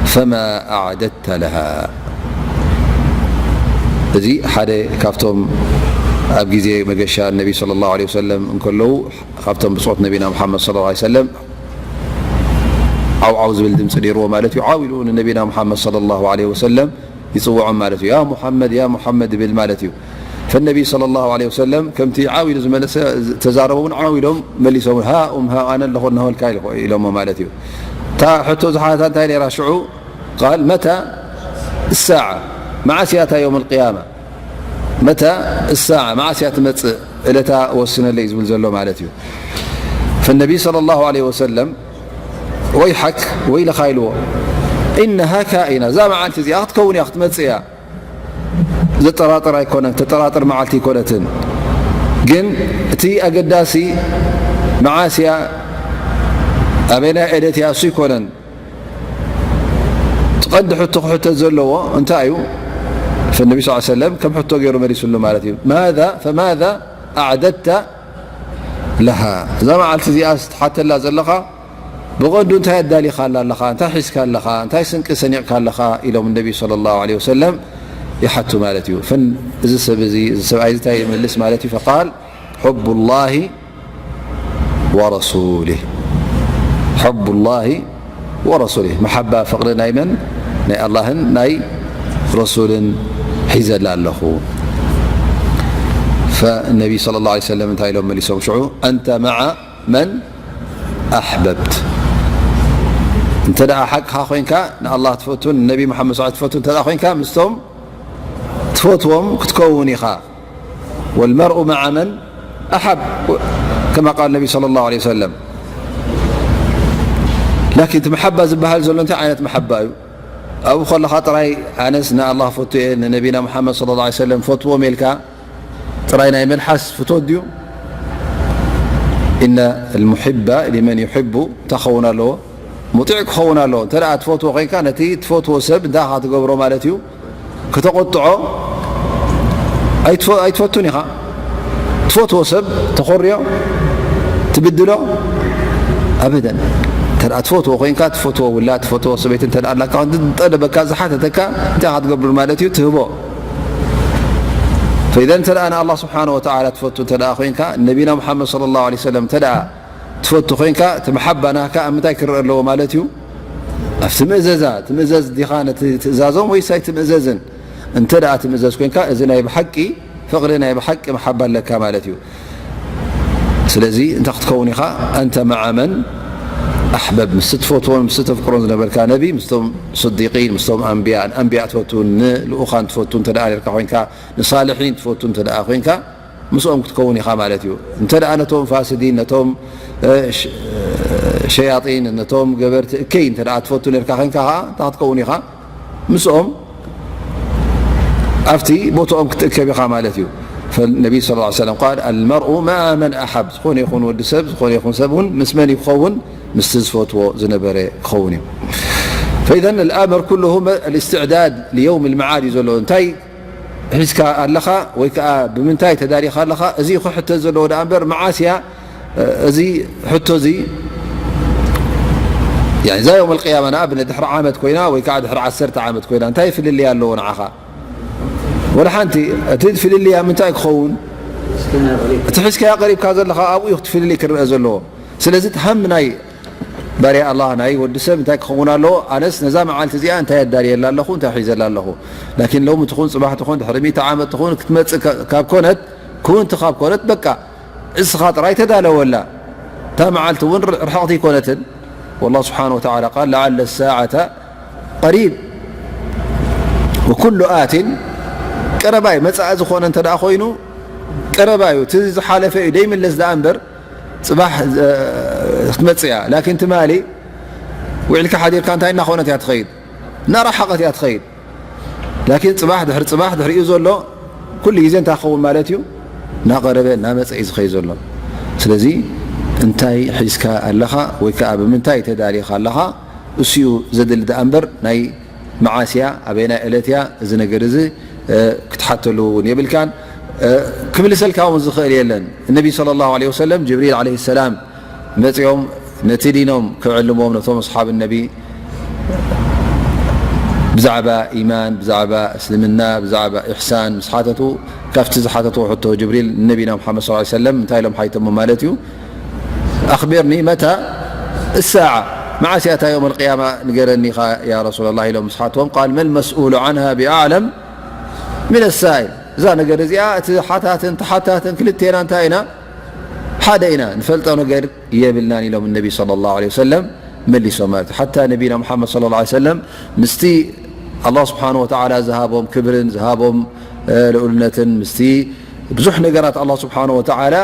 فما أعددت لها. እዚ ሓደ ካብቶም ኣብ ግዜ መገሻ ነቢ صلى الله عليه وسلم እንከለዉ ካብቶም ብጾት ነቢና መሓመድ صلى الله عليه وسلم ዓው ዓው ዝብል ድምፂ ነይርዎ ማለት እዩ። ዓው ኢሉ ንነቢና መሓመድ صلى الله عليه وسلم ይፅውዖም ማለት እዩ። ያ ሙሓመድ፣ ያ ሙሓመድ ይብል ማለት እዩ። ፈነቢ صلى الله عليه وسلم ከምቲ ዓው ኢሉ ዝመለሰ ተዛረቦ እውን ዓው ኢሎም መሊሶም፣ ሃኡም ሃ ኣነ ኣለኹ እነሆልካ ኢሎሞ ማለት እዩ። እታ ሕቶ ዝሓታ እንታይ ነይራ ሽዑ? ቃል መታ ሳዓ፣ መዓስ እያ እታ የውም ልቅያማ? መታ ሳዓ፣ መዓስ እያ ትመፅእ? እለታ ወስነለይ ዝብል ዘሎ ማለት እዩ። ፈነቢ صلى الله عليه وسلم ወይሓክ፣ ወይልኻ ኢልዎ። ኢነሃ ካኢና፣ እዛ መዓልቲ እዚኣ ክትከውን እያ፣ ክትመጽእ እያ። ዘጠራጥር ኣይኮነን፣ ተጠራጥር መዓልቲ ኣይኮነትን። ግን እቲ ኣገዳሲ መዓስ እያ፣ ኣበናይ ዕለት እያ፣ እሱ ኣይኮነን። እቲ ቀንዲ ሕቶ ክሕተት ዘለዎ እንታይ እዩ? ፈነቢ ስ ሰለም ከም ሕቶ ገይሩ መሊሱሉ ማለት እዩ። ማذا፣ ፈማذا ኣዕደድተ ለሃ፣ እዛ መዓልቲ እዚኣ ትሓተላ ዘለኻ ብቐንዱ እንታይ ኣዳሊኻ ኣለኻ? እንታይ ሒዝካ ኣለኻ? እንታይ ስንቂ ሰኒቕካ ኣለኻ? ኢሎም ነቢ صلى الله عليه وسلم ይሓቱ ማለት እዩ። ፈን-፣ እዚ ሰብ እዚ፣ እዚ ሰብኣይ እዚ እንታይ ይመልስ ማለት እዩ? ፈቃል፣ حب الله ورسوله، حب الله ورسوله፣ መሓባ፣ ፍቕሪ ናይ መን? ናይ ኣላህን ናይ ረሱልን ሒዘላ ኣለኹ። ፈነቢ صلى الله عليه وسلم እንታይ ኢሎም መሊሶም ሽዑ? أنت مع من أحببت። እንተ ደኣ ሓቅኻ ኮይንካ ንኣላህ ትፈቱን ነቢ መሓመድ صلى الله عليه وسلم ትፈቱን እንተ ደኣ ኮይንካ ምስቶም ትፈትዎም ክትከውን ኢኻ። والمرء مع من أحب، كما قال النبي صلى الله عليه وسلم. ላኪን እቲ መሓባ ዝበሃል ዘሎ እንታይ ዓይነት መሓባ እዩ? ኣብኡ ከለኻ ጥራይ ኣነስ ንኣላህ ፈቱ እየ፣ ንነቢና መሓመድ صلى الله عليه وسلم ፈትዎም ኢልካ ጥራይ ናይ መልሓስ ፍቶት ድዩ? إن المحب لمن يحب እንታይ ክኸውን ኣለዎ? ሙጢዕ ክኸውን ኣለዎ። እንተ ደኣ ትፈትዎ ኮይንካ ነቲ ትፈትዎ ሰብ እንታይ ኢኻ ትገብሮ ማለት እዩ? ከተቆጥዖ ኣይትፈ-፣ ኣይትፈቱን ኢኻ። ትፈትዎ ሰብ ተኾርዮ፣ ትብድሎ? ኣበደን። እንተ ደኣ ትፈትዎ ኮይንካ፣ ትፈትዎ ውላድ፣ ትፈትዎ ሰበይቲ እንተ ደኣ ኣላካ፣ ዝጠለበካ፣ ዝሓተተካ እንታይ ኢኻ ትገብር ማለት እዩ? ትህቦ። ፈኢዘን እንተ ደኣ ንኣላህ ስብሓነ ወተዓላ ትፈቱ እንተ ደኣ ኮይንካ፣ ነቢና ሙሓመድ ሰለላሁ ዐለይሂ ወሰለም እንተ ደኣ ትፈቱ ኮይንካ፣ እቲ መሓባ ናካ ኣብ ምንታይ ክረአ ኣለዎ ማለት እዩ? ኣብቲ ምእዘዛ፣ ትምእዘዝ ዲኻ ነቲ ትእዛዞም ወይስ ኣይትምእዘዝን? እንተ ደኣ ትምእዘዝ ኮይንካ፣ እዚ ናይ ብሓቂ ፍቕሪ፣ ናይ ብሓቂ መሓባ ኣለካ ማለት እዩ። ስለዚ እንታይ ክትከውን ኢኻ? ኣንተ መዓ መን ኣሕበብ፣ ምስቲ ትፈትዎን ምስቲ ተፍቅሮን ዝነበርካ ነቢ፣ ምስቶም ስዲቂን፣ ምስቶም ኣንብያ፣ ንኣንብያ ትፈቱ፣ ንልኡኻን ትፈቱ እንተ ደኣ ኔርካ ኮይንካ፣ ንሳልሒን ትፈቱ እንተ ደኣ ኮይንካ፣ ምስኦም ክትከውን ኢኻ ማለት እዩ። እንተ ደኣ ነቶም ፋስዲን፣ ነቶም፣ እ፣ ሸ-፣ ሸያጢን፣ ነቶም ገበርቲ እከይ እንተ ደኣ ትፈቱ ኔርካ ኮይንካ ኸዓ እንታይ ክትከውን ኢኻ? ምስኦም ኣብቲ ቦትኦም ክትእከብ ኢኻ ማለት እዩ። ፈነቢ ሰለላሁ ዐለይሂ ወሰለም ቃል፣ "አልመርኡ መዓ መን አሐብ።" ዝኾነ ይኹን ወዲ ሰብ፣ ዝኾነ ይኹን ሰብ እውን ምስ መን እዩ ክኸውን? ምስቲ ዝፈትዎ ዝነበረ ክኸውን እዩ። ፈኢዘን አልአምር ኩሉሁ መ-፣ አልእስትዕዳድ ሊየውም አልመዓድ እዩ ዘሎ። እንታይ ሒዝካ ኣለኻ ወይ ከኣ ብምንታይ ተዳሊኻ ኣለኻ? እዚ እዩ ክሕተት ዘለዎ ደኣ እምበር፣ መዓስ እያ፣ እ፣ እዚ ሕቶ እዚ፣ ያኒ፣ እዛ የውም ኣልቅያማ ንኣብነት ድሕሪ ዓመት ኮይና ወይ ከኣ ድሕሪ ዓሰርተ ዓመት ኮይና እንታይ ፍልልይ ኣለዎ ንዓኻ? ወላ ሓንቲ። እቲ ፍልልይ ኣብ ምንታይ ክኸውን? እቲ ሒዝካያ ቀሪብካ ዘለኻ ኣብኡ እዩ እቲ ፍልልይ ክረአ ዘለዎ። ስለዚ እቲ ሃም ናይ ባርያ ኣላህ ናይ ወዲ ሰብ እንታይ ክኸውን ኣለዎ? ኣነስ ነዛ መዓልቲ እዚኣ እንታይ ኣዳልየላ ኣለኹ? እንታይ ሒዘላ ኣለኹ? ላኪን ሎሚ ትኹን፣ ጽባሕ ትኹን፣ ድሕሪ ሚእቲ ዓመት ትኹን፣ ክትመጽእ ከ-፣ ካብ ኮነት፣ ክውንቲ ካብ ኮነት፣ በቃ እስኻ ጥራይ ተዳለወላ። እታ መዓልቲ እውን ር-፣ ርሕቕቲ ኣይኮነትን። والله سبحانه وتعالى قال لعل الساعة قريب وكل آت ቀረባይ መጻኢ ዝኾነ እንተ ደኣ ኮይኑ ቀረባዩ እቲ ዝሓለፈ እዩ ደይምለስ ደኣ እምበር ጽባሕ እ፣ ክትመጽእ እያ። ላኪን ትማሊ ውዒልካ ሓዲርካ እንታይ እናኾነት እያ ትኸይድ? እናረሓቐት እያ ትኸይድ። ላኪን ጽባሕ ድሕሪ ጽባሕ ድሕሪኡ ዘሎ ኩሉ ግዜ እንታይ ክኸውን ማለት እዩ? እናቐረበ እናመጸ እዩ ዝኸይድ ዘሎ። ስለዚ እንታይ ሒዝካ ኣለኻ ወይ ከኣ ብምንታይ ተዳሊኻ ኣለኻ? እሱ እዩ ዘድሊ ደኣ እምበር ናይ መዓስ እያ፣ ኣበየናይ ዕለት እያ፣ እዚ ነገር እዚ፣ እ፣ ክትሓተሉ እውን የብልካን። እ፣ ክምልሰልካ እውን ዝኽእል የለን። እነቢ ሰለላሁ ዐለይሂ ወሰለም ጅብሪል ዐለይሂ ሰላም መጺኦም ነቲ ዲኖም ክዕልምዎም ነቶም ኣስሓብ ነቢ ብዛዕባ ኢማን፣ ብዛዕባ እስልምና፣ ብዛዕባ ኢሕሳን ምስ ሓተቱ፣ ካብቲ ዝሓተትዎ ሕቶ ጅብሪል ንነቢና ሙሓመድ ሰለላሁ ዐለይሂ ወሰለም እንታይ ኢሎም ሓይቶሞ ማለት እዩ? ኣኽቢርኒ መታ እሳዓ፣ መዓስ እያ እታ የውመል ቅያማ ንገረኒ ኢኻ ያ ረሱለላህ ኢሎም ምስ ሓትዎም፣ ቃል መል መስኡሉ ዓንሃ ብኣዕለም ሚነ ሳኢል። እዛ ነገር እዚኣ እቲ ሓታትን ተሓታትን ክልቴና እንታይ ኢና? ሓደ ኢና፣ ንፈልጦ ነገር የብልናን ኢሎም ነቢ ሰለላሁ ዐለይሂ ወሰለም መሊሶም ማለት እዩ። ሓታ ነቢና ሙሓመድ ሰለላሁ ዐለይሂ ወሰለም ምስቲ ኣላህ ስብሓነ ወተዓላ ዝሃቦም ክብርን ዝሃቦም፣ እ፣ ልኡልነትን ምስቲ ብዙሕ ነገራት ኣላህ ስብሓነ ወተዓላ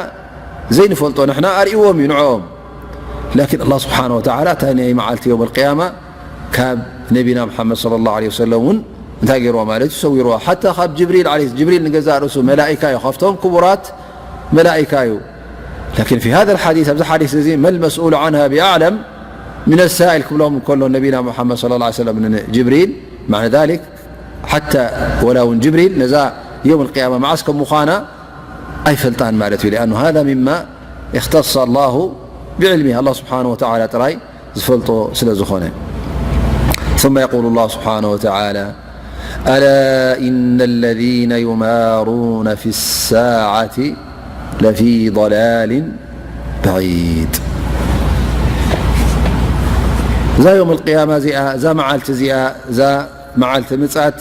ዘይንፈልጦ ንሕና ኣርእይዎም እዩ ንዕኦም። ላኪን ኣላህ ስብሓነ ወተዓላ እታ ናይ መዓልቲ የውመል ቅያማ ካብ ነቢና ሙሓመድ ሰለላሁ ዐለይሂ ወሰለም እውን እንታይ ገይርዋ ማለት እዩ? ሰዊርዋ። ሓታ ካብ ጅብሪል ዐለይሂ፣ ጅብሪል ንገዛእ ርእሱ መላኢካ እዩ፣ ካብቶም ክቡራት መላኢካ እዩ። ላኪን ፊ ሃዛ ልሓዲስ፣ ኣብዚ ሓዲስ እዚ መል መስኡሉ ዓንሃ ብኣዕለም ሚነ ሳኢል ክብሎም እንከሎ ነቢና ሙሓመድ ሰለላሁ ዐለይሂ ወሰለም ንጅብሪል፣ ማዕነ ዛሊክ ሓታ ወላ እውን ጅብሪል ነዛ የውም ልቅያማ መዓስ ከም ምዃና ኣይፈልጣን ማለት እዩ። ሊኣኑ ሃዛ ሚማ እኽተሰ ኣላሁ ብዕልሚ፣ ኣላህ ስብሓነ ወተዓላ ጥራይ ዝፈልጦ ስለ ዝኾነ። ثم يقول الله سبحانه وتعالى ألا إن الذين يمارون في الساعة لفي ضلال بعيد. እዛ የውም ልቅያማ እዚኣ፣ እዛ መዓልቲ እዚኣ፣ እዛ መዓልቲ ምጽኣት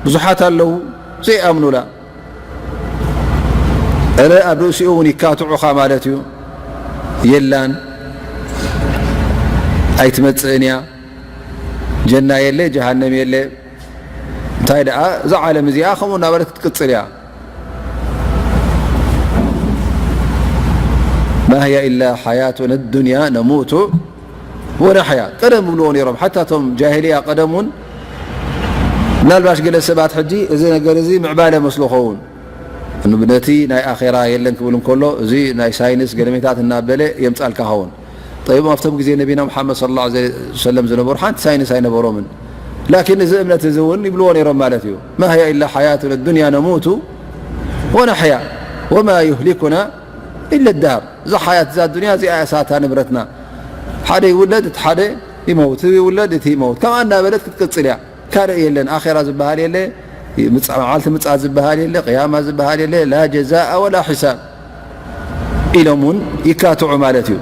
ብዙሓት ኣለዉ ዘይኣምኑላ። እለ ኣብ ርእሲኡ እውን ይካትዑኻ ማለት እዩ። የላን፣ ኣይትመጽእን እያ። ጀና የለ፣ ጀሃነም የለ። እንታይ ደኣ፣ እዛ ዓለም እዚኣ ከምኡ እናበለት ክትቅጽል እያ። ما هي إلا حياتنا الدنيا نموت ونحيا። ቀደም ይብልዎ ነይሮም፣ ሓታ እቶም ጃሂልያ ቀደም እውን። ምናልባሽ ገለ ሰባት ሕጂ እዚ ነገር እዚ ምዕባለ መስሎ ኸውን። ነቲ ናይ ኣኼራ የለን ክብል እንከሎ፣ እዚ ናይ ሳይንስ ገለሜታት እናበለ የምጻልካ ኸውን። ጠይብ፣ ኣብቶም ግዜ ነቢና ሙሓመድ ሰለላሁ ዐለይሂ ወሰለም ዝነበሩ ሓንቲ ሳይንስ ኣይነበሮምን። ላኪን እዚ እምነት እዚ እውን ይብልዎ ነይሮም ማለት እዩ። ما هي إلا حياتنا الدنيا نموت ونحيا وما يهلكنا إلا الدهر። እዛ ሓያት እዛ ዱንያ እዚኣ እያ ሳታ ንብረትና። ሓደ ይውለድ፣ እቲ ሓደ ይመውት፣ ይውለድ፣ እቲ ይመውት። ከምኣ እናበለት ክትቅጽል እያ። ካልእ የለን። ኣኼራ ዝበሃል የለ፣ ምጽ-፣ መዓልቲ ምጽኣት ዝበሃል የለ፣ ቅያማ ዝበሃል የለ፣ ላ ጀዛእ ወላ ሒሳብ ኢሎም እውን ይካትዑ ማለት እዩ።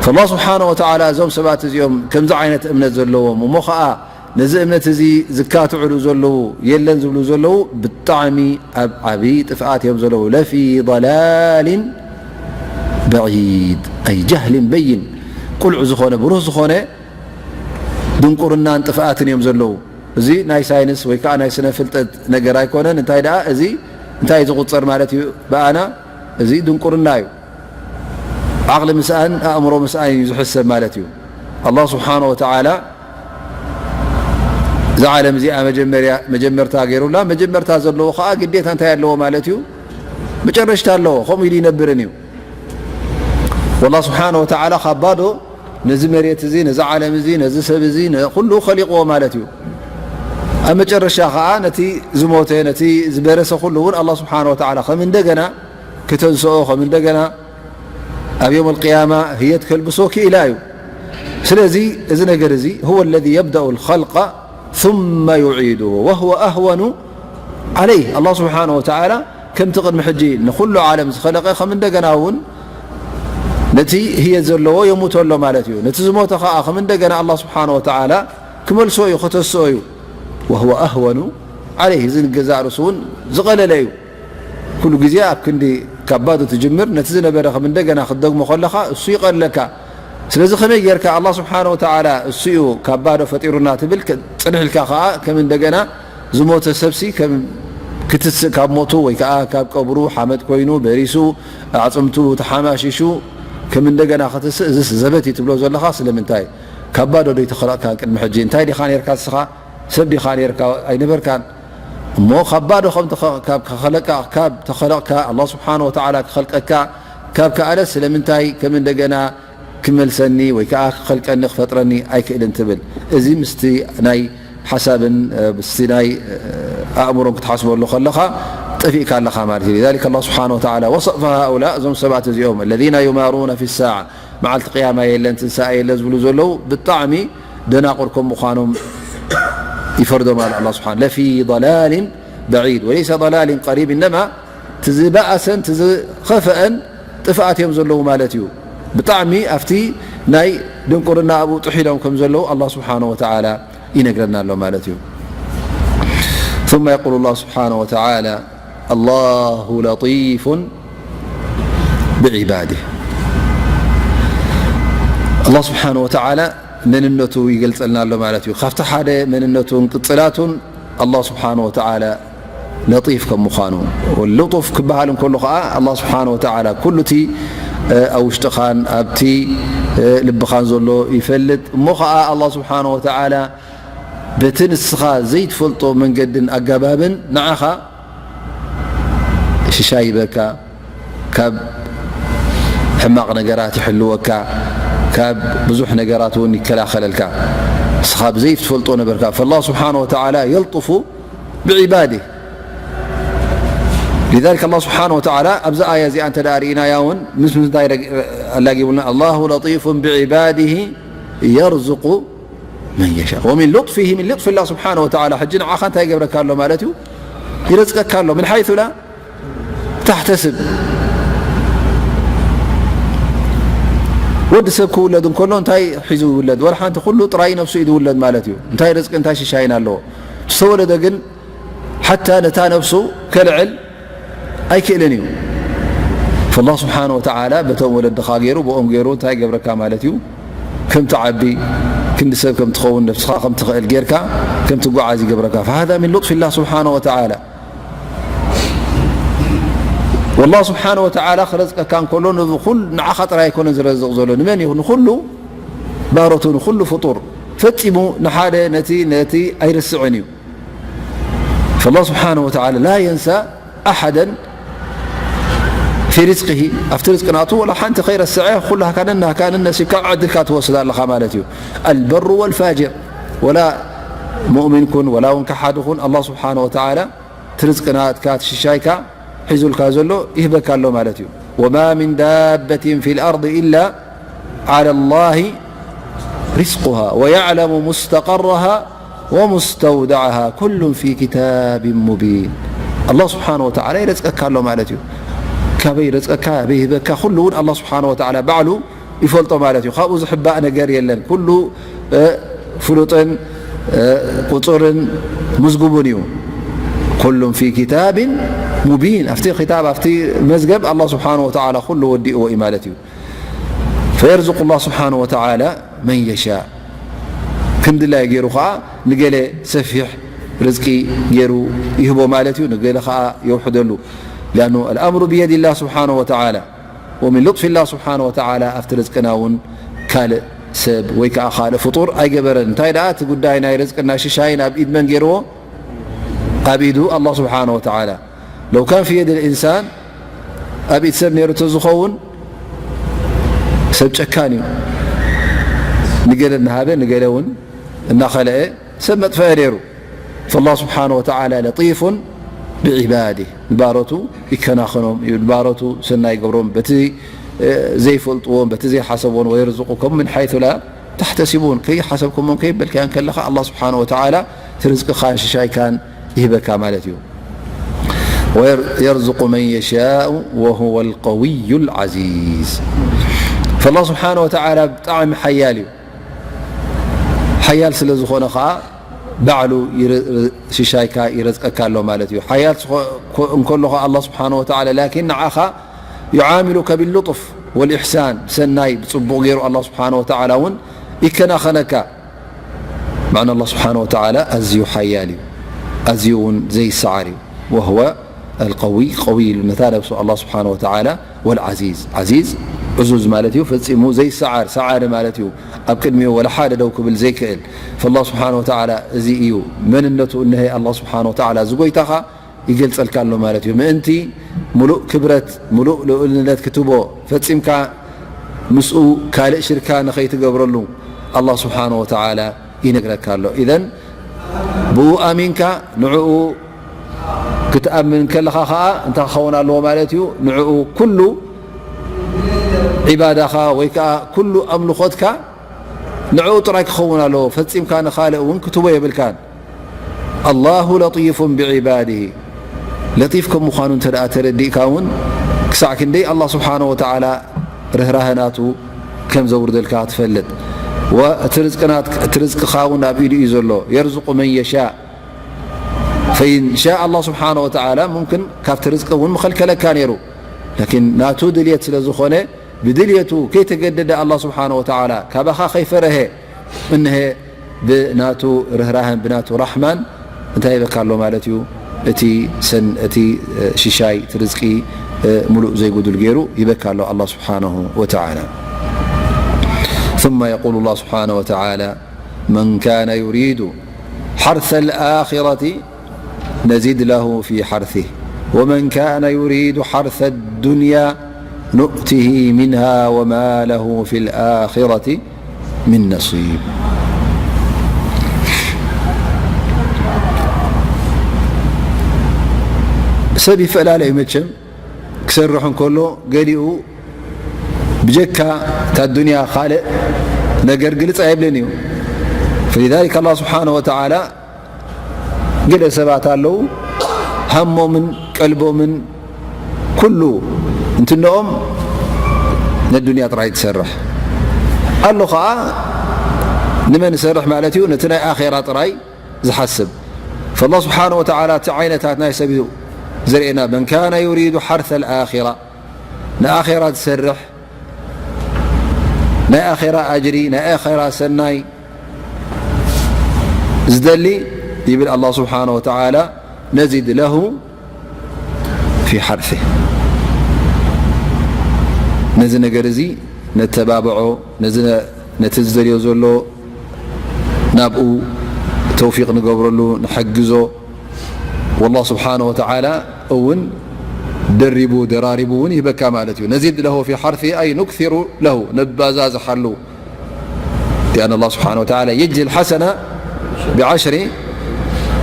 ፈላህ ስብሓነ ወተዓላ እዞም ሰባት እዚኦም ከምዚ ዓይነት እምነት ዘለዎም እሞ ኸዓ ነዚ እምነት እዚ ዝካትዑሉ ዘለዉ የለን ዝብሉ ዘለዉ ብጣዕሚ ኣብ ዓብዪ ጥፍኣት እዮም ዘለዉ። ለፊ ضላሊን በዒድ ኣይ ጃህሊን በይን፣ ቁልዕ ዝኾነ ብሩህ ዝኾነ ድንቁርናን ጥፍኣትን እዮም ዘለዉ። እዚ ናይ ሳይንስ ወይ ከዓ ናይ ስነ ፍልጠት ነገር ኣይኮነን። እንታይ ደኣ እዚ እንታይ እዩ ዝቑጸር ማለት እዩ? ብኣና እዚ ድንቁርና እዩ። ዓቕሊ ምስኣን ኣእምሮ ምስኣን እዩ ዝሕሰብ ማለት እዩ። ኣላህ ስብሓነ ወተዓላ እዛ ዓለም እዚኣ መጀመርያ-፣ መጀመርታ ገይሩላ፣ መጀመርታ ዘለዎ ከዓ ግዴታ እንታይ ኣለዎ ማለት እዩ? መጨረሽታ ኣለዎ። ከምኡ ኢሉ ይነብርን እዩ። ወላህ ስብሓነ ወተዓላ ካብ ባዶ ነዚ መሬት እዚ፣ ነዚ ዓለም እዚ፣ ነዚ ሰብ እዚ፣ ነ-፣ ኩሉ ኸሊቕዎ ማለት እዩ። ኣብ መጨረሻ ኸዓ ነቲ ዝሞተ፣ ነቲ ዝበረሰ ኩሉ እውን ኣላህ ስብሓነ ወተዓላ ከም እንደገና ክተንስኦ፣ ከም እንደገና ኣብ የውም ኣልቅያማ ህየት ከልብሶ ክኢላ እዩ። ስለዚ እዚ ነገር እዚ፣ هو الذي يبدأ الخلق ثم يعيده وهو أهون عليه። ኣላህ ስብሓነ ወተዓላ ከምቲ ቅድሚ ሕጂ ንኹሉ ዓለም ዝኸለቐ ከም እንደገና እውን ነቲ ህየት ዘለዎ የሙቶ ኣሎ ማለት እዩ። ነቲ ዝሞተ ኸዓ ከም እንደገና ኣላህ ስብሓነ ወተዓላ ክመልሶ እዩ፣ ከተስኦ እዩ። وهو أهون عليه። እዚ ንገዛእ ርእሱ እውን ዝቐለለ እዩ። ኩሉ ግዜ ኣብ ክንዲ ካብ ባዶ ትጅምር፣ ነቲ ዝነበረ ከም እንደገና ክትደግሞ ከለኻ እሱ ይቐለካ። ስለዚ ከመይ ጌርካ ኣላህ ስብሓነ ወተዓላ እሱ እዩ ካብ ባዶ ፈጢሩና ትብል፣ ጽንሕ ኢልካ ከኣ ከም እንደገና ዝሞተ ሰብሲ ከም ክትስእ ካብ ሞቱ ወይ ከኣ ካብ ቀብሩ ሓመድ ኮይኑ በሪሱ ኣዕጽምቱ ተሓማሺሹ ከም እንደገና ክትስእ፣ እዚስ ዘበት እዩ ትብሎ ዘለኻ ስለምንታይ? ካብ ባዶ ዶ ኣይተኸለቕካን ቅድሚ ሕጂ? እንታይ ዲኻ ኔርካ ንስኻ? ሰብ ዲኻ ኔርካ? ኣይነበርካን። እሞ ካብ ባዶ ከም ተኸ-፣ ካብ ከኸለቃ-፣ ካብ ተኸለቕካ፣ ኣላህ ስብሓነ ወተዓላ ክኸልቀካ ካብ ከኣለ ስለምንታይ ከም እንደገና ክመልሰኒ ወይ ከኣ ክኸልቀኒ ክፈጥረኒ ኣይክእልን ትብል? እዚ ምስቲ ናይ ሓሳብን፣ እ፣ ምስቲ ናይ፣ እ፣ ኣእምሮን ክትሓስበሉ ከለኻ ጠፊእካ ኣለኻ ማለት እዩ። لذلك الله سبحانه وتعالى وصف هؤلاء፣ እዞም ሰባት እዚኦም الذين يمارون في الساعة፣ መዓልቲ ቅያማ የለን፣ ትንሳኤ የለ ዝብሉ ዘለዉ ብጣዕሚ ደናቁር ከም ምዃኖም ይፈርዶም ኣለ ኣላህ ስብሓን። لفي ضلال بعيد وليس ضلال قريب، إنما እቲ ዝበኣሰን እቲ ዝኸፍአን ጥፍኣት እዮም ዘለዉ ማለት እዩ። ብጣዕሚ ኣብቲ ናይ ድንቁርና ኣብኡ ጥሒሎም ከም ዘለዉ ኣላህ ስብሓን ወተዓላ ይነግረና ኣሎ ማለት እዩ። ثم يقول الله سبحانه وتعالى: الله لطيف بعباده. ኣላህ ስብሓን ወተዓላ መንነቱ ይገልጸልና ኣሎ ማለት እዩ። ካብቲ ሓደ መንነቱን ቅጽላቱን ኣላህ ስብሓን ወተዓላ ለጢፍ ከም ምዃኑ፣ ልጡፍ ክበሃል እንከሎ ኸዓ ኣላህ ስብሓን ወተዓላ ኩሉ እቲ፣ እ፣ ኣብ ውሽጥኻን ኣብቲ፣ እ፣ ልብኻን ዘሎ ይፈልጥ። እሞ ኸዓ ኣላህ ስብሓን ወተዓላ በቲ ንስኻ ዘይትፈልጦ መንገድን ኣገባብን ንዓኻ ሽሻይ ይበካ፣ ካብ ሕማቕ ነገራት ይሕልወካ፣ ካብ ብዙሕ ነገራት እውን ይከላኸለልካ። ንስኻ ብዘይትፈልጦ ነበርካ። فالله سبحانه وتعالى يلطف بعباده. لذلك الله سبحانه وتعالى ኣብዛ ኣያ እዚኣ እንተ ደኣ ርኢናያ እውን ምስ ምንታይ ረግ-፣ ኣላጊቡልና? الله لطيف بعباده يرزق من يشاء ومن لطفه، من لطف الله سبحانه وتعالى። ሕጂ ንዓኻ እንታይ ይገብረካ ኣሎ ማለት እዩ? ይረዝቀካ ኣሎ። من حيث لا تحتسب። ወዲ ሰብ ክውለድ እንከሎ እንታይ ሒዙ ይውለድ? ወላ ሓንቲ፣ ኩሉ ጥራይ ነብሱ እዩ ዝውለድ ማለት እዩ። እንታይ ርዝቂ እንታይ ሽሻይን ኣለዎ? ዝተወለደ ግን ሓታ ነታ ነብሱ ከልዕል ኣይክእልን እዩ። فالله سبحانه وتعالى በቶም ወለድኻ ገይሩ፣ ብኦም ገይሩ እንታይ ይገብረካ ማለት እዩ? ከም ትዓቢ፣ ክንዲ ሰብ ከም ትኸውን፣ ነብስኻ ከም ትኽእል ጌርካ ከም ትጓዓዝ ይገብረካ። فهذا من لطف الله سبحانه وتعالى. والله سبحانه وتعالى ክረዝቀካ እንከሎ ንኹል-፣ ንዓኻ ጥራይ ኣይኮነን ዝረዝቕ ዘሎ። ንመን እዩ? ንኹሉ ባሮቱ፣ ንኹሉ ፍጡር። ፈጺሙ ንሓደ ነቲ፣ ነቲ ኣይርስዕን እዩ። فالله سبحانه وتعالى لا ينسى أحدا في رزقه. ኣብቲ ርዝቂ ናቱ ወላ ሓንቲ ከይረስዐ ኩላካ ነናካ ነነሲብካ ዕድልካ ትወስድ ኣለኻ ማለት እዩ። البر والفاجر، ወላ ሙእሚን ኩን ወላ እውን ከሓዲ ኩን፣ ኣላህ ስብሓነ ወተዓላ እቲ ርዝቂ ናትካ፣ እቲ ሽሻይካ ሒዙልካ ዘሎ ይህበካ ኣሎ ማለት እዩ። وما من دابة في الأرض إلا على الله رزقها ويعلم مستقرها ومستودعها كل في كتاب مبين. ኣላህ ስብሓነ ወተዓላ ይረዝቀካ ኣሎ ማለት እዩ። ካበይ ይረዝቀካ፣ ኣበይ ይህበካ፣ ኩሉ እውን ኣላህ ስብሓነ ወተዓላ ባዕሉ ይፈልጦ ማለት እዩ። ካብኡ ዝሕባእ ነገር የለን። ኩሉ፣ እ፣ ፍሉጥን፣ እ፣ ቁጹርን ምዝጉቡን እዩ። ኩሉን ፊ ኪታቢን ሙቢን። ኣብቲ ክታብ፣ ኣብቲ መዝገብ ኣላህ ስብሓነ ወተዓላ ኩሉ ወዲእዎ እዩ ማለት እዩ። ፈየርዝቁ ላህ ስብሓነ ወተዓላ መን የሻእ። ከም ድላዩ ገይሩ ኸዓ ንገለ ሰፊሕ ርዝቂ ገይሩ ይህቦ ማለት እዩ፣ ንገለ ኸዓ የውሕደሉ። ሊኣኑ ኣልኣምሩ ብየድላህ ስብሓነ ወተዓላ። ወሚን ሉጥፊላህ ስብሓነ ወተዓላ ኣብቲ ርዝቅና እውን ካልእ ሰብ ወይ ከዓ ካልእ ፍጡር ኣይገበረን። እንታይ ደኣ እቲ ጉዳይ ናይ ርዝቅና ሽሻይን ኣብ ኢድ መን ገይርዎ? ኣብ ኢዱ ኣላህ ስብሓነ ወተዓላ። ለው ካን ፊ የድ ልኢንሳን ኣብ ኢድ ሰብ ነይሩ ተዝኸውን ሰብ ጨካን እዩ። ንገለ እናሃበ ንገለ እውን እናኸለአ ሰብ መጥፈአ ነይሩ። ፈላህ ስብሓነ ወተዓላ ለጢፉን ብዒባዲህ፣ ንባሮቱ ይከናኸኖም እዩ፣ ንባሮቱ ሰናይ ይገብሮም፣ በቲ ዘይፈልጥዎን በቲ ዘይሓሰብዎን። ወየርዝቁኩም ምን ሓይቱ ላ ተሕተሲቡን፣ ከይሓሰብኩሞን ከይበልካዮን ከለኻ ኣላህ ስብሓነ ወተዓላ እቲ ርዝቅኻን ሽሻይካን ይህበካ ማለት እዩ። ወየር-፣ የርዝቁ መን የሻኡ ወሁወ ልቀውዩ ልዓዚዝ። ፈላህ ስብሓነ ወተዓላ ብጣዕሚ ሓያል እዩ። ሓያል ስለ ዝኾነ ኸዓ ባዕሉ ይር-፣ ሽሻይካ ይረዝቀካ ኣሎ ማለት እዩ። ሓያል ስኾ-፣ ኮ-፣ እንከሎ ኸዓ ኣላህ ስብሓነ ወተዓላ፣ ላኪን ንዓኻ يعاملك باللطف والإحسان، ብሰናይ ብጽቡቕ ገይሩ ኣላህ ስብሓነ ወተዓላ እውን ይከናኸነካ። ማዕና ኣላህ ስብሓነ ወተዓላ ኣዝዩ ሓያል እዩ፣ ኣዝዩ እውን ዘይሰዓር እዩ። وهو القوي، ቀዊ ኢሉ ነታ ነብሱ ኣላህ ስብሓነ ወተዓላ፣ والعزيز፣ ዓዚዝ ዕዙዝ ማለት እዩ፣ ፈጺሙ ዘይሰዓር ሰዓሪ ማለት እዩ። ኣብ ቅድሚኡ ወላ ሓደ ደው ክብል ዘይክእል። فالله سبحانه وتعالى እዚ እዩ መንነቱ። እነሀ ኣላህ ስብሓነ ወተዓላ እዚ ጎይታኻ ይገልጸልካ ኣሎ ማለት እዩ። ምእንቲ ሙሉእ ክብረት፣ ሙሉእ ልኡልነት ክትቦ ፈጺምካ ምስኡ ካልእ ሽርካ ንኸይትገብረሉ ኣላህ ስብሓነ ወተዓላ ይነግረካ ኣሎ። ኢዘን ብኡ ኣሚንካ ንዕኡ ክትኣምን ከለኻ ኸኣ እንታይ ክኸውን ኣለዎ ማለት እዩ? ንዕኡ ኩሉ ዒባዳኻ ወይ ከኣ ኩሉ ኣምልኾትካ ንዕኡ ጥራይ ክኸውን ኣለዎ። ፈጺምካ ንኻልእ እውን ክትቦ የብልካን። الله لطيف بعباده። ለጢፍ ከም ምዃኑ እንተ ደኣ ተረዲእካ እውን ክሳዕ ክንደይ ኣላህ ስብሓነ ወተዓላ ርህራሀ ናቱ ከም ዘውርደልካ ትፈልጥ። ወእቲ ርዝቂ ናት-፣ እቲ ርዝቅኻ እውን ኣብ ኢዱ እዩ ዘሎ። يرزق من يشاء فإن شاء الله سبحانه وتعالى ممكن ካብቲ ርዝቂ እውን ምኸልከለካ ነይሩ። ላኪን ናቱ ድልየት ስለ ዝኾነ ብድልየቱ ከይተገደደ ኣላህ ስብሓነ ወተዓላ ካባኻ ከይፈረሀ እንሀ ብናቱ ርህራህን ብናቱ ራሕማን እንታይ ይበካ ኣሎ ማለት እዩ? እቲ ሰን-፣ እቲ፣ እ፣ ሽሻይ፣ እቲ ርዝቂ፣ እ፣ ሙሉእ ዘይጉዱል ገይሩ ይበካ ኣሎ ኣላህ ስብሓነሁ ወተዓላ። ثم يقول الله سبحانه وتعالى: من كان يريد حرث الآخرة نزد له في حرثه ومن كان يريد حرث الدنيا نؤته منها وما له في الآخرة من نصيب. ሰብ ይፈላለ እዩ መቸም። ክሰርሕ እንከሎ ገሊኡ ብጀካ እታ ዱንያ ካልእ ነገር ግልጽ ኣይብልን እዩ። فلذلك الله سبحانه وتعالى ገለ ሰባት ኣለዉ ሃሞምን ቀልቦምን ኩሉ እንትንኦም ነዱንያ ጥራይ ትሰርሕ ኣሎ ኸዓ ንመን ዝሰርሕ ማለት እዩ? ነቲ ናይ ኣኼራ ጥራይ ዝሓስብ። فالله سبحانه وتعالى እቲ ዓይነታት ናይ ሰብ እዩ ዘርእየና። من كان يريد حرث الآخرة ንኣኼራ ዝሰርሕ ናይ ኣኼራ ኣጅሪ ናይ ኣኼራ ሰናይ ዝደሊ ይብል ኣላህ ስብሓነ ወተዓላ ነዚድ ለሁ ፊ ሓርሲህ። ነዚ ነገር እዚ ነተባብዖ፣ ነዚ፣ ነቲ ዝደልዮ ዘሎ ናብኡ ተውፊቕ ንገብረሉ፣ ንሐግዞ። ወላህ ስብሓነ ወተዓላ እውን ደሪቡ ደራሪቡ እውን ይህበካ ማለት እዩ። ነዚድ ለሁ ፊ ሓርሲህ ኣይ ኑክሲሩ ለሁ፣ ነባዛዝሓሉ። لأن الله سبحانه وتعالى يجزي الحسنة بعشر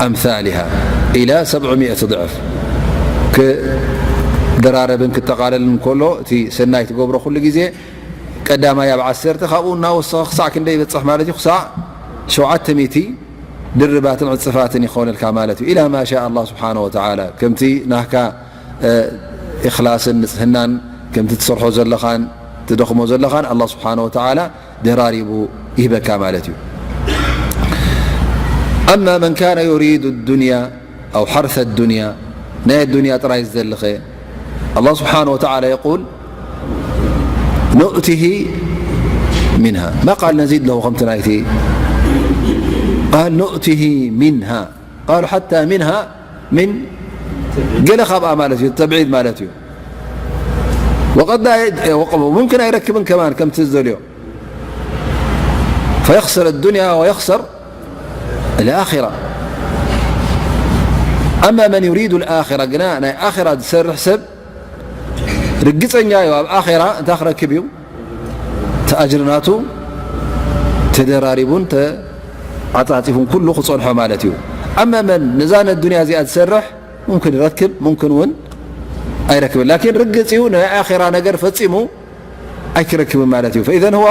أمثالها إلى سبعمائة ضعف። ክደራረብን ክጠቓለልን ከሎ እቲ ሰናይ ትገብሮ ኩሉ ግዜ ቀዳማይ ኣብ ዓሰርተ ካብኡ እናወሰኸ ክሳዕ ክንደይ ይበጽሕ ማለት እዩ? ክሳዕ ሸውዓተ ሚእቲ ድርባትን ዕጽፋትን ይኾነልካ ማለት እዩ። إلى ما شاء الله سبحانه وتعالى ከምቲ ናህካ እ፣ ኢኽላስን ንጽህናን ከምቲ ትሰርሖ ዘለኻን ትደኽሞ ዘለኻን ኣላህ ስብሓነ ወተዓላ ደራሪቡ ይህበካ ማለት እዩ። أما من كان يريد الدنيا أو حرث الدنيا ናይ ኣዱንያ ጥራይ ዝደልኸ ኣላህ ስብሓነ ወተዓላ يقول نؤته منها ما قال نزيد له ከምቲ ናይቲ قال نؤته منها قالوا حتى منها من ገለ ካብኣ ማለት እዩ ተብዒድ ማለት እዩ وقد لا يج- وق- ممكن ኣይረክብን ከማን ከምቲ ዝደልዮ فيخسر الدنيا ويخسر الآخرة أما من يريد الآخرة ግና ናይ ኣኼራ ዝሰርሕ ሰብ ርግጸኛ እዩ ኣብ ኣኼራ እንታይ ክረክብ እዩ ተኣጅሪ ናቱ ተደራሪቡን ተዓጻጺፉን ኩሉ ክጸንሖ ማለት እዩ። ኣማ መን ነዛ ነዱንያ እዚኣ ዝሰርሕ ሙምክን ይረክብ ሙምክን እውን ኣይረክብን ላኪን ርግጽ እዩ ናይ ኣኼራ ነገር ፈጺሙ ኣይክረክብን ማለት እዩ። فإذا هو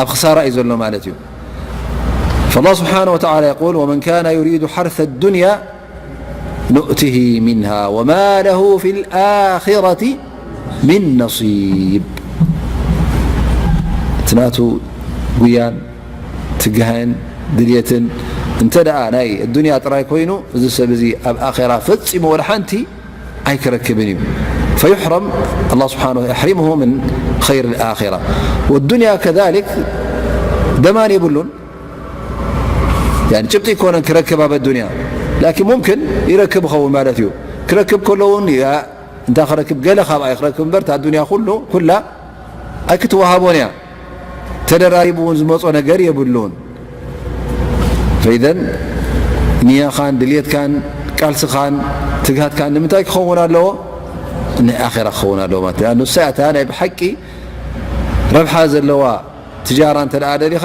ኣብ ክሳራ እዩ ዘሎ ማለት እዩ። فالله سبحانه وتعالى يقول ومن كان يريد حرث الدنيا نؤته منها وما له في الآخرة من نصيب እቲ ናቱ ጉያን ትግሃን ድልየትን እንተ ደኣ ናይ ኣዱንያ ጥራይ ኮይኑ እዚ ሰብ እዚ ኣብ ኣኼራ ፈጺሙ ወላ ሓንቲ ኣይክረክብን እዩ። فيحرم الله سبحانه يحرمه من خير الآخرة والدنيا كذلك ضمان የብሉን ጭብጢ ይኮነን ክረክብ ኣብ ኣዱንያ ላኪን ሙምክን ይረክብ ኸውን ማለት እዩ ክረክብ ከሎ እውን እንታ ክረክብ ገለ ካብኣ ክረክብ እምበር እታ ኣዱንያ ኩሉ ኩላ ኣይክትወሃቦን እያ ተደራሪቡ እውን ዝመፆ ነገር የብሉን فإذا ንያኻን ድልየትካን ቃልስኻን ትግሃትካን ንምንታይ ክኸውን ኣለዎ ናይ ኣኼራ ክኸውን ኣለዎ ማለት ንሳ እታ ናይ ብሓቂ ረብሓ ዘለዋ ትጃራ እንተ ደኣ ደሊኻ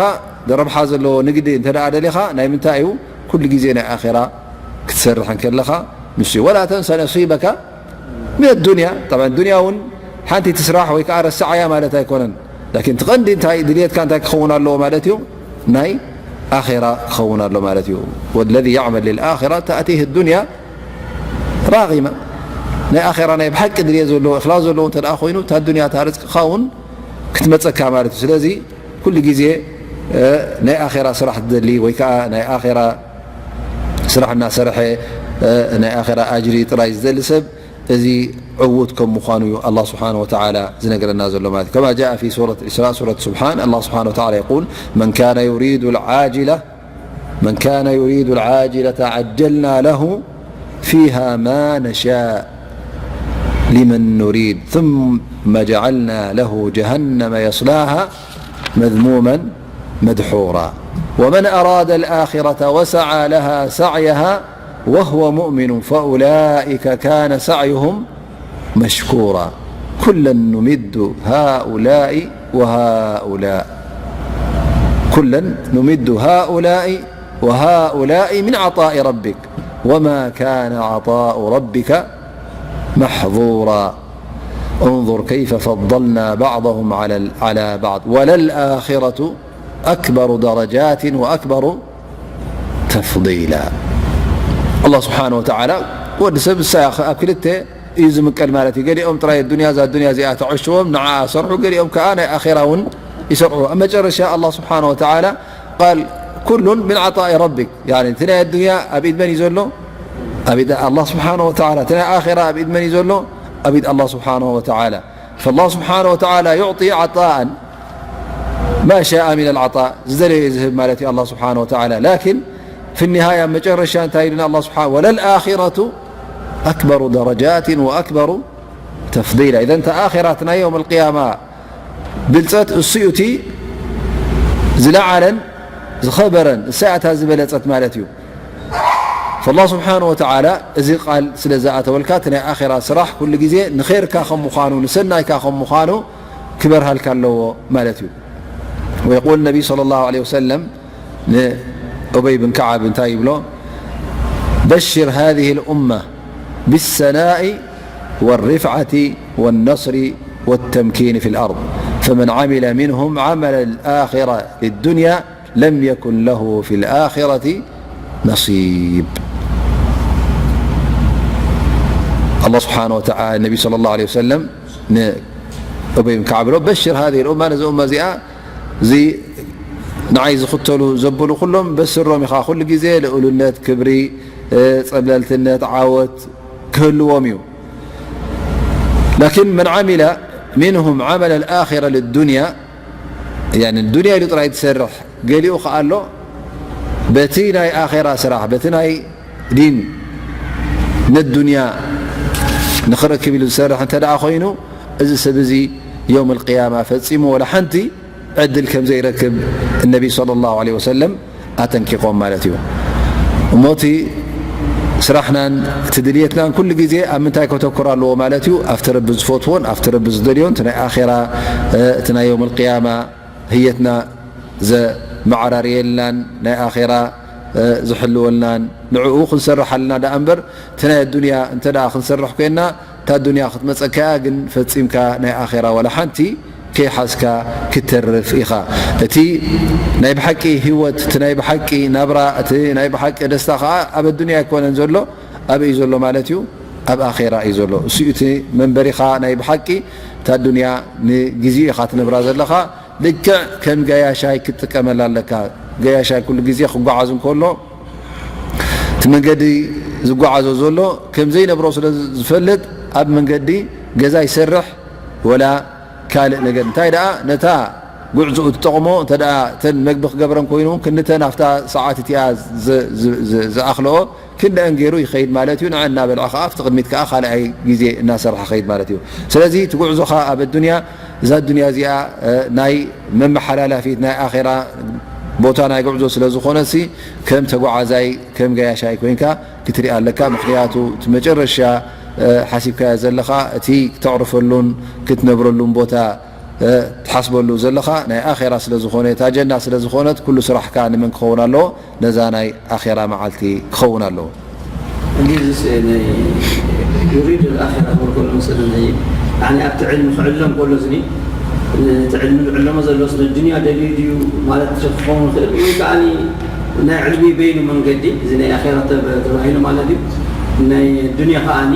ረብሓ ዘለዎ ንግዲ እንተ ደኣ ደሊኻ ናይ ምንታይ እዩ ኩሉ ግዜ ናይ ኣኼራ ክትሰርሕ እንከለኻ ንሱ እዩ ولا تنس نصيبك من الدنيا طبعا ዱንያ እውን ሓንቲ ትስራሕ ወይ ከዓ ረስዓያ ማለት ኣይኮነን ላኪን ትቐንዲ እንታይ ድልየትካ እንታይ ክኸውን ኣለዎ ማለት እዩ ናይ ኣኼራ ክኸውን ኣሎ ማለት እዩ والذي يعمل للآخرة تأتيه الدنيا راغمة ናይ ኣኼራ ናይ ብሓቂ ድልየት ዘለዎ እኽላስ ዘለዎ እንተ ደኣ ኮይኑ እታ ዱንያ እታ ርዝቅኻ እውን ክትመፀካ ማለት እዩ ስለዚ ኩሉ ግዜ ናይ ኣኼራ ስራሕ ዝደሊ ወይ ከዓ ናይ ኣኼራ ስራሕ እናሰርሐ ናይ ኣኼራ ኣጅሪ ጥራይ ዝደሊ ሰብ እዚ ዕዉት ከም ምዃኑ እዩ ኣላህ ስብሓን ወተዓላ ዝነገረና ዘሎ ማለት እዩ። ከማ ጃአ ፊ ሱረት ኢስራእ ሱረት ሱብሓን ኣላህ ስብሓን ወተዓላ የቁል መን ካነ ዩሪዱ ልዓጅላ መን ካነ ዩሪዱ ልዓጅለተ ዓጀልና ለሁ ፊሃ ማ ነሻእ ሊመን ኑሪድ ثم ጀዐልና ለሁ ጀሃነመ የስላሃ مذموما مدحورا ومن أراد الآخرة وسعى لها سعيها وهو مؤمن فأولئك كان سعيهم مشكورا كلا نمد هؤلاء وهؤلاء كلا نمد هؤلاء وهؤلاء من عطاء ربك وما كان عطاء ربك محظورا انظر كيف فضلنا بعضهم على بعض وللآخرة أكبر درجات وأكبر تفضيلا الله سبحانه وتعالى ወዲ ሰብ እሳ ኣብ ክልተ እዩ ዝምቀል ማለት እዩ። ገሊኦም ጥራይ ዱንያ እዛ ዱንያ እዚኣ ተዕሽዎም ንዓ ሰርሑ፣ ገሊኦም ከዓ ናይ ኣኼራ እውን ይሰርሑ። ኣብ መጨረሻ ኣላህ ስብሓነ ወተዓላ ቃል ኩሉን ምን ዓጣኢ ረቢክ፣ ያኒ እቲ ናይ ኣዱንያ ኣብ ኢድ መን እዩ ዘሎ? ኣብ ኢድ ኣላህ ስብሓነ ወተዓላ። እቲ ናይ ኣኼራ ኣብ ኢድ መን እዩ ዘሎ? ኣብ ኢድ ኣላህ ስብሓነ ወተዓላ። ፈላህ ስብሓነ ወተዓላ ዩዕጢ ዓጣኣን ማ ሻአ ሚነል ዓጣእ፣ ዝደለዮ እዩ ዝህብ ማለት እዩ ኣላህ ስብሓነ ወተዓላ። ላኪን ፊ ኒሃያ፣ ኣብ መጨረሻ እንታይ ኢሉና ኣላህ ስብሓነ፣ ወለልኣኺረቱ ኣክበሩ ደረጃትን ወኣክበሩ ተፍዲላ። ኢዘን እታ ኣኺራ፣ እቲ ናይ የውመል ቅያማ ብልጸት፣ እሱ እዩ እቲ ዝለዓለን ዝኸበረን፣ እሳ እያ እታ ዝበለጸት ማለት እዩ። ፈላህ ስብሓነ ወተዓላ እዚ ቃል ስለ ዝኣተወልካ፣ እቲ ናይ ኣኺራ ስራሕ ኩሉ ግዜ ንኸይርካ ከም ምዃኑ፣ ንሰናይካ ከም ምዃኑ ክበርሃልካ ኣለዎ ማለት እዩ። ወየቁል ነቢይ ሰለላሁ ዐለይሂ ወሰለም ንኡበይ ብን ከዓብ እንታይ ይብሎ? በሽር ሃዚሂ ልኡመ ብሰናኢ ወሪፍዓቲ ወነስሪ ወተምኪን ፊ ልኣርድ ፈመን ዓሚለ ሚንሁም ዓመለ ልኣኺራ ሊዱንያ ለም የኩን ለሁ ፊ ልኣኺረቲ ነሲብ። ኣላህ ስብሓነ ወተዓላ፣ ነቢ ሰለላሁ ዐለይሂ ወሰለም ንኡበይ ብን ከዓብ ብሎ፣ በሽር ሃዚሂ ልኡማ፣ ነዚ ኡማ እዚኣ፣ እዚ ንዓይ ዝኽተሉ ዘብሉ ኩሎም በስሮም ኢኻ፣ ኩሉ ግዜ ልኡልነት፣ ክብሪ፣ ጸብለልትነት፣ ዓወት ክህልዎም እዩ። ላኪን መን ዓሚለ ሚንሁም ዓመለ ልኣኺራ ልዱንያ፣ ያኒ ዱንያ ኢሉ ጥራይ ዝሰርሕ፣ ገሊኡ ከኣ ኣሎ በቲ ናይ ኣኼራ ስራሕ፣ በቲ ናይ ዲን ነዱንያ ንኽረክብ ኢሉ ዝሰርሕ እንተ ደኣ ኮይኑ፣ እዚ ሰብ እዚ የውም ልቅያማ ፈጺሙ ወላ ሓንቲ ዕድል ከም ዘይረክብ እነቢ ሰለላሁ ዐለይሂ ወሰለም ኣጠንቂቖም ማለት እዩ። እሞ እቲ ስራሕናን እቲ ድልየትናን ኩሉ ግዜ ኣብ ምንታይ ከተኩር ኣለዎ ማለት እዩ? ኣብቲ ረቢ ዝፈትዎን ኣብቲ ረቢ ዝደልዮን፣ እቲ ናይ ኣኼራ፣ እ፣ እቲ ናይ የውም ልቅያማ ህየትና ዘመዓራርየልናን ናይ ኣኼራ፣ እ፣ ዝሕልወልናን ንዕኡ ክንሰርሕ ኣለና ደኣ እምበር፣ እቲ ናይ ኣዱንያ እንተ ደኣ ክንሰርሕ ኮይንና፣ እታ ኣዱንያ ክትመጸካ እያ፣ ግን ፈጺምካ ናይ ኣኼራ ዋላ ሓንቲ ከይሓዝካ ክትተርፍ ኢኻ። እቲ ናይ ብሓቂ ህይወት፣ እቲ ናይ ብሓቂ ናብራ፣ እቲ ናይ ብሓቂ ደስታ ከኣ ኣብ ኣዱንያ ኣይኮነን ዘሎ። ኣበይ እዩ ዘሎ ማለት እዩ? ኣብ ኣኼራ እዩ ዘሎ። እሱ እዩ እቲ መንበሪኻ ናይ ብሓቂ። እታ ኣዱንያ ንግዜኡ ኢኻ ትነብራ ዘለኻ። ልክዕ ከም ገያሻይ ክትጥቀመላ ኣለካ። ገያሻይ ኩሉ ግዜ ክጓዓዝ እንከሎ፣ እቲ መንገዲ ዝጓዓዞ ዘሎ ከም ዘይነብሮ ስለ ዝፈልጥ፣ ኣብ መንገዲ ገዛ ይሰርሕ ወላ ካልእ ነገር። እንታይ ደኣ ነታ ጉዕዞኡ ትጠቕሞ፣ እንተ ደኣ እተን መግቢ ክገብረን ኮይኑ እውን ክንድተን ኣብታ ሰዓት እቲኣ ዝ-፣ ዝ-፣ ዝ-፣ ዝኣኽልኦ ክንደአን ገይሩ ይኸይድ ማለት እዩ። ንዐ እናበልዐ ከኣ ኣብቲ ቅድሚት ከኣ ካልኣይ ግዜ እናሰርሐ ኸይድ ማለት እዩ። ስለዚ እቲ ጉዕዞኻ ኣብ ኣዱንያ፣ እዛ ኣዱንያ እዚኣ፣ እ፣ ናይ መመሓላላፊት ናይ ኣኼራ ቦታ ናይ ጉዕዞ ስለ ዝኾነሲ ከም ተጓዓዛይ ከም ገያሻይ ኮይንካ ክትሪኣ ኣለካ። ምኽንያቱ እቲ መጨረሻ፣ እ፣ ሓሲብካዮ ዘለኻ እቲ ክተዕርፈሉን ክትነብረሉን ቦታ፣ እ፣ ትሓስበሉ ዘለኻ ናይ ኣኼራ ስለ ዝኾነ፣ እታ ጀና ስለ ዝኾነት፣ ኩሉ ስራሕካ ንመን ክኸውን ኣለዎ? ነዛ ናይ ኣኼራ መዓልቲ ክኸውን ኣለዎ። እንዲዝስ ናይ ዩሪድ ኣልኣኺራ ክብል ከሎ መሰለ ናይ፣ ያኒ ኣብቲ ዕልሚ ክዕለም ከሎ ዝኒ፣ እቲ ዕልሚ ዝዕለሞ ዘሎስ ንዱንያ ደልዩ ድዩ ማለት ክኸውን ይኽእል፣ ወይ ከዓኒ ናይ ዕልሚ በይኑ መንገዲ፣ እዚ ናይ ኣኼራ ተብ-፣ ተባሂሉ ማለት እዩ። ናይ ዱንያ ከዓኒ፣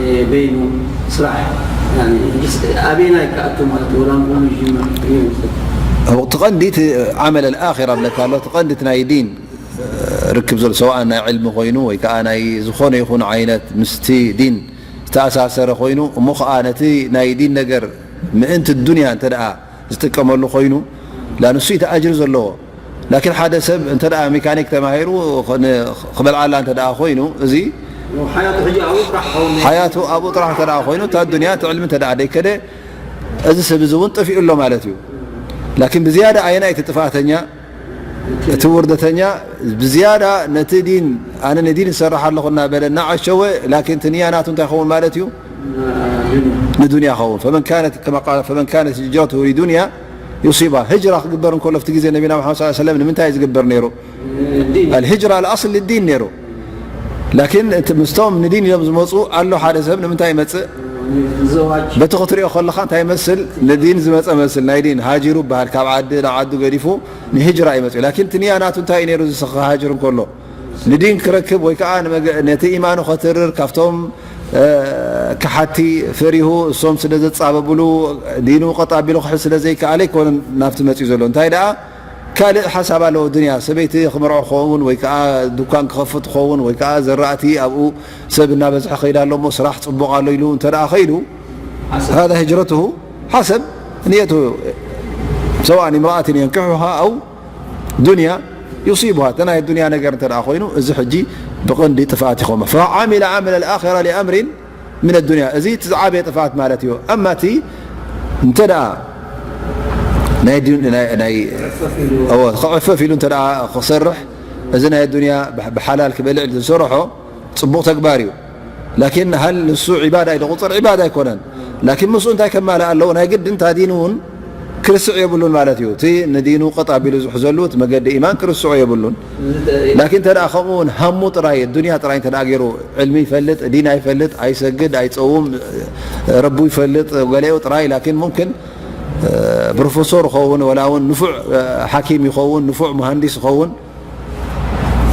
እ፣ በይኑ ስራሕ፣ ያኒ፣ ሕጂስ ኣበየናይ ክኣቱ ማለት እዩ? ወላ ንኹሉ ይጅምር እዩ ይመስል። እቲ ቀንዲ እቲ ዓመል ኣልኣኺራ ብለካ ኣሎ፣ እቲ ቀንዲ እቲ ናይ ዲን ርክብ ዘሎ፣ ሰዋእ ናይ ዕልሚ ኮይኑ ወይ ከኣ ናይ ዝኾነ ይኹን ዓይነት ምስቲ ዲን ዝተኣሳሰረ ኮይኑ፣ እሞ ኸኣ ነቲ ናይ ዲን ነገር ምእንቲ ዱንያ እንተ ደኣ ዝጥቀመሉ ኮይኑ፣ ላ ንሱ እቲ ኣጅሪ ዘለዎ። ላኪን ሓደ ሰብ እንተ ደኣ ሜካኒክ ተማሂሩ ን-፣ ክበልዓላ እንተ ደኣ ኮይኑ፣ እዚ ሓያቱ ሕጂ ኣብኡ ጥራሕ ክኸውን፣ ሓያቱ ኣብኡ ጥራሕ እንተ ደኣ ኮይኑ፣ እታ ዱንያ እቲ ዕልሚ እንተ ደኣ ደይከደ፣ እዚ ሰብ እዚ እውን ጠፊኡ ኣሎ ማለት እዩ። ላኪን ብዝያዳ ኣየናይ እቲ ጥፍኣተኛ? እቲ ውርደተኛ ብዝያዳ ነቲ ዲን፣ ኣነ ንዲን እሰርሕ ኣለኹ እናበለ እናዓሸወ፣ ላኪን እቲ ንያ ናቱ እንታይ ይኸውን ማለት እዩ? ንዱንያ ይኸውን። ፈመን ካነት፣ ከማ ቃለ፣ ፈመን ካነት ሂጅረትሁ ሊዱንያ ዩሲባ። ህጅራ ክግበር እንከሎ፣ ኣብቲ ግዜ ነቢና መሓመድ ሰለላሁ ዐለይሂ ወሰለም ንምንታይ እዩ ዝግበር ነይሩ? ኣልሂጅራ ኣልኣስል ልዲን ነይሩ። ላኪን እቲ ምስቶም ንዲን ኢሎም ዝመፁ ኣሎ ሓደ ሰብ ንምንታይ ይመፅእ? ዘዋጅ። በቲ ክትሪኦ ከለኻ እንታይ ይመስል? ንዲን ዝመፀ መስል፣ ናይ ዲን ሃጂሩ ይበሃል። ካብ ዓዲ ናብ ዓዱ ገዲፉ ንሂጅራ እዩ መፂኡ። ላኪን እቲ ንያ ናቱ እንታይ እዩ ነይሩ? ዝስ-፣ ክሃጅር እንከሎ ንዲን ክረክብ ወይ ከዓ ንመገ-፣ ነቲ ኢማኑ ኸትርር ካብቶም፣ እ፣ ከሓቲ ፈሪሁ እሶም ስለ ዘጻበብሉ ዲኑ ቀጥ ኣቢሉ ክሕዝ ስለ ዘይከኣለ ኣይኮነን ናብቲ መጺኡ ዘሎ። እንታይ ደኣ ካልእ ሓሳብ ኣለዎ። ዱንያ ሰበይቲ ክምርዖ ክኸውን ወይ ከዓ ዱካን ክኸፍት ክኸውን ወይ ከዓ ዘራእቲ ኣብኡ ሰብ እናበዝሐ ከይዳ ኣሎ እሞ ስራሕ ጽቡቕ ኣሎ ኢሉ እንተ ደኣ ከይዱ፣ ሃዛ ሂጅረትሁ ሓሰብ ንየቱ፣ ሰዋእን እምረኣትን የንክሑሃ ኣው ዱንያ ዩሲቡሃ፣ እተ ናይ ዱንያ ነገር እንተ ደኣ ኮይኑ፣ እዚ ሕጂ ብቐንዲ ጥፍኣት ይኸውን። ፈዓሚለ ዓመለ ልኣኺራ ሊኣምሪን ምን ኣዱንያ፣ እዚ እቲ ዝዓበየ ጥፍኣት ማለት እዩ። ኣማ እቲ እንተ ደኣ ናይ ዱን-፣ ናይ፣ ናይ፣ እወ፣ ክዕፈፍ ኢሉ እንተ ደኣ ክሰርሕ፣ እዚ ናይ ዱንያ ብሓ-፣ ብሓላል ክበልዕ ዝሰርሖ ጽቡቕ ተግባር እዩ። ላኪን ሃል ንሱ ዒባዳ እዩ ዝቑጸር? ዒባዳ ኣይኮነን። ላኪን ምስኡ እንታይ ከማልእ ኣለዎ? ናይ ግድን እታ ዲኑ እውን ክርስዕ የብሉን ማለት እዩ። እቲ ንዲኑ ቀጥ ኣቢሉ ዝሕዘሉ እቲ መገዲ ኢማን ክርስዑ የብሉን። ላኪን እንተ ደኣ ከምኡ እውን ሃሙ ጥራይ ዱንያ ጥራይ እንተ ደኣ ገይሩ፣ ዕልሚ ይፈልጥ፣ ዲን ኣይፈልጥ፣ ኣይሰግድ፣ ኣይጸውም፣ ረቡ ይፈልጥ፣ ገሊኡ ጥራይ፣ ላኪን ሙምክን፣ እ፣ ፕሮፌሶር ይኸውን፣ ወላ እውን ንፉዕ፣ እ፣ ሓኪም ይኸውን፣ ንፉዕ መሃንዲስ ይኸውን፣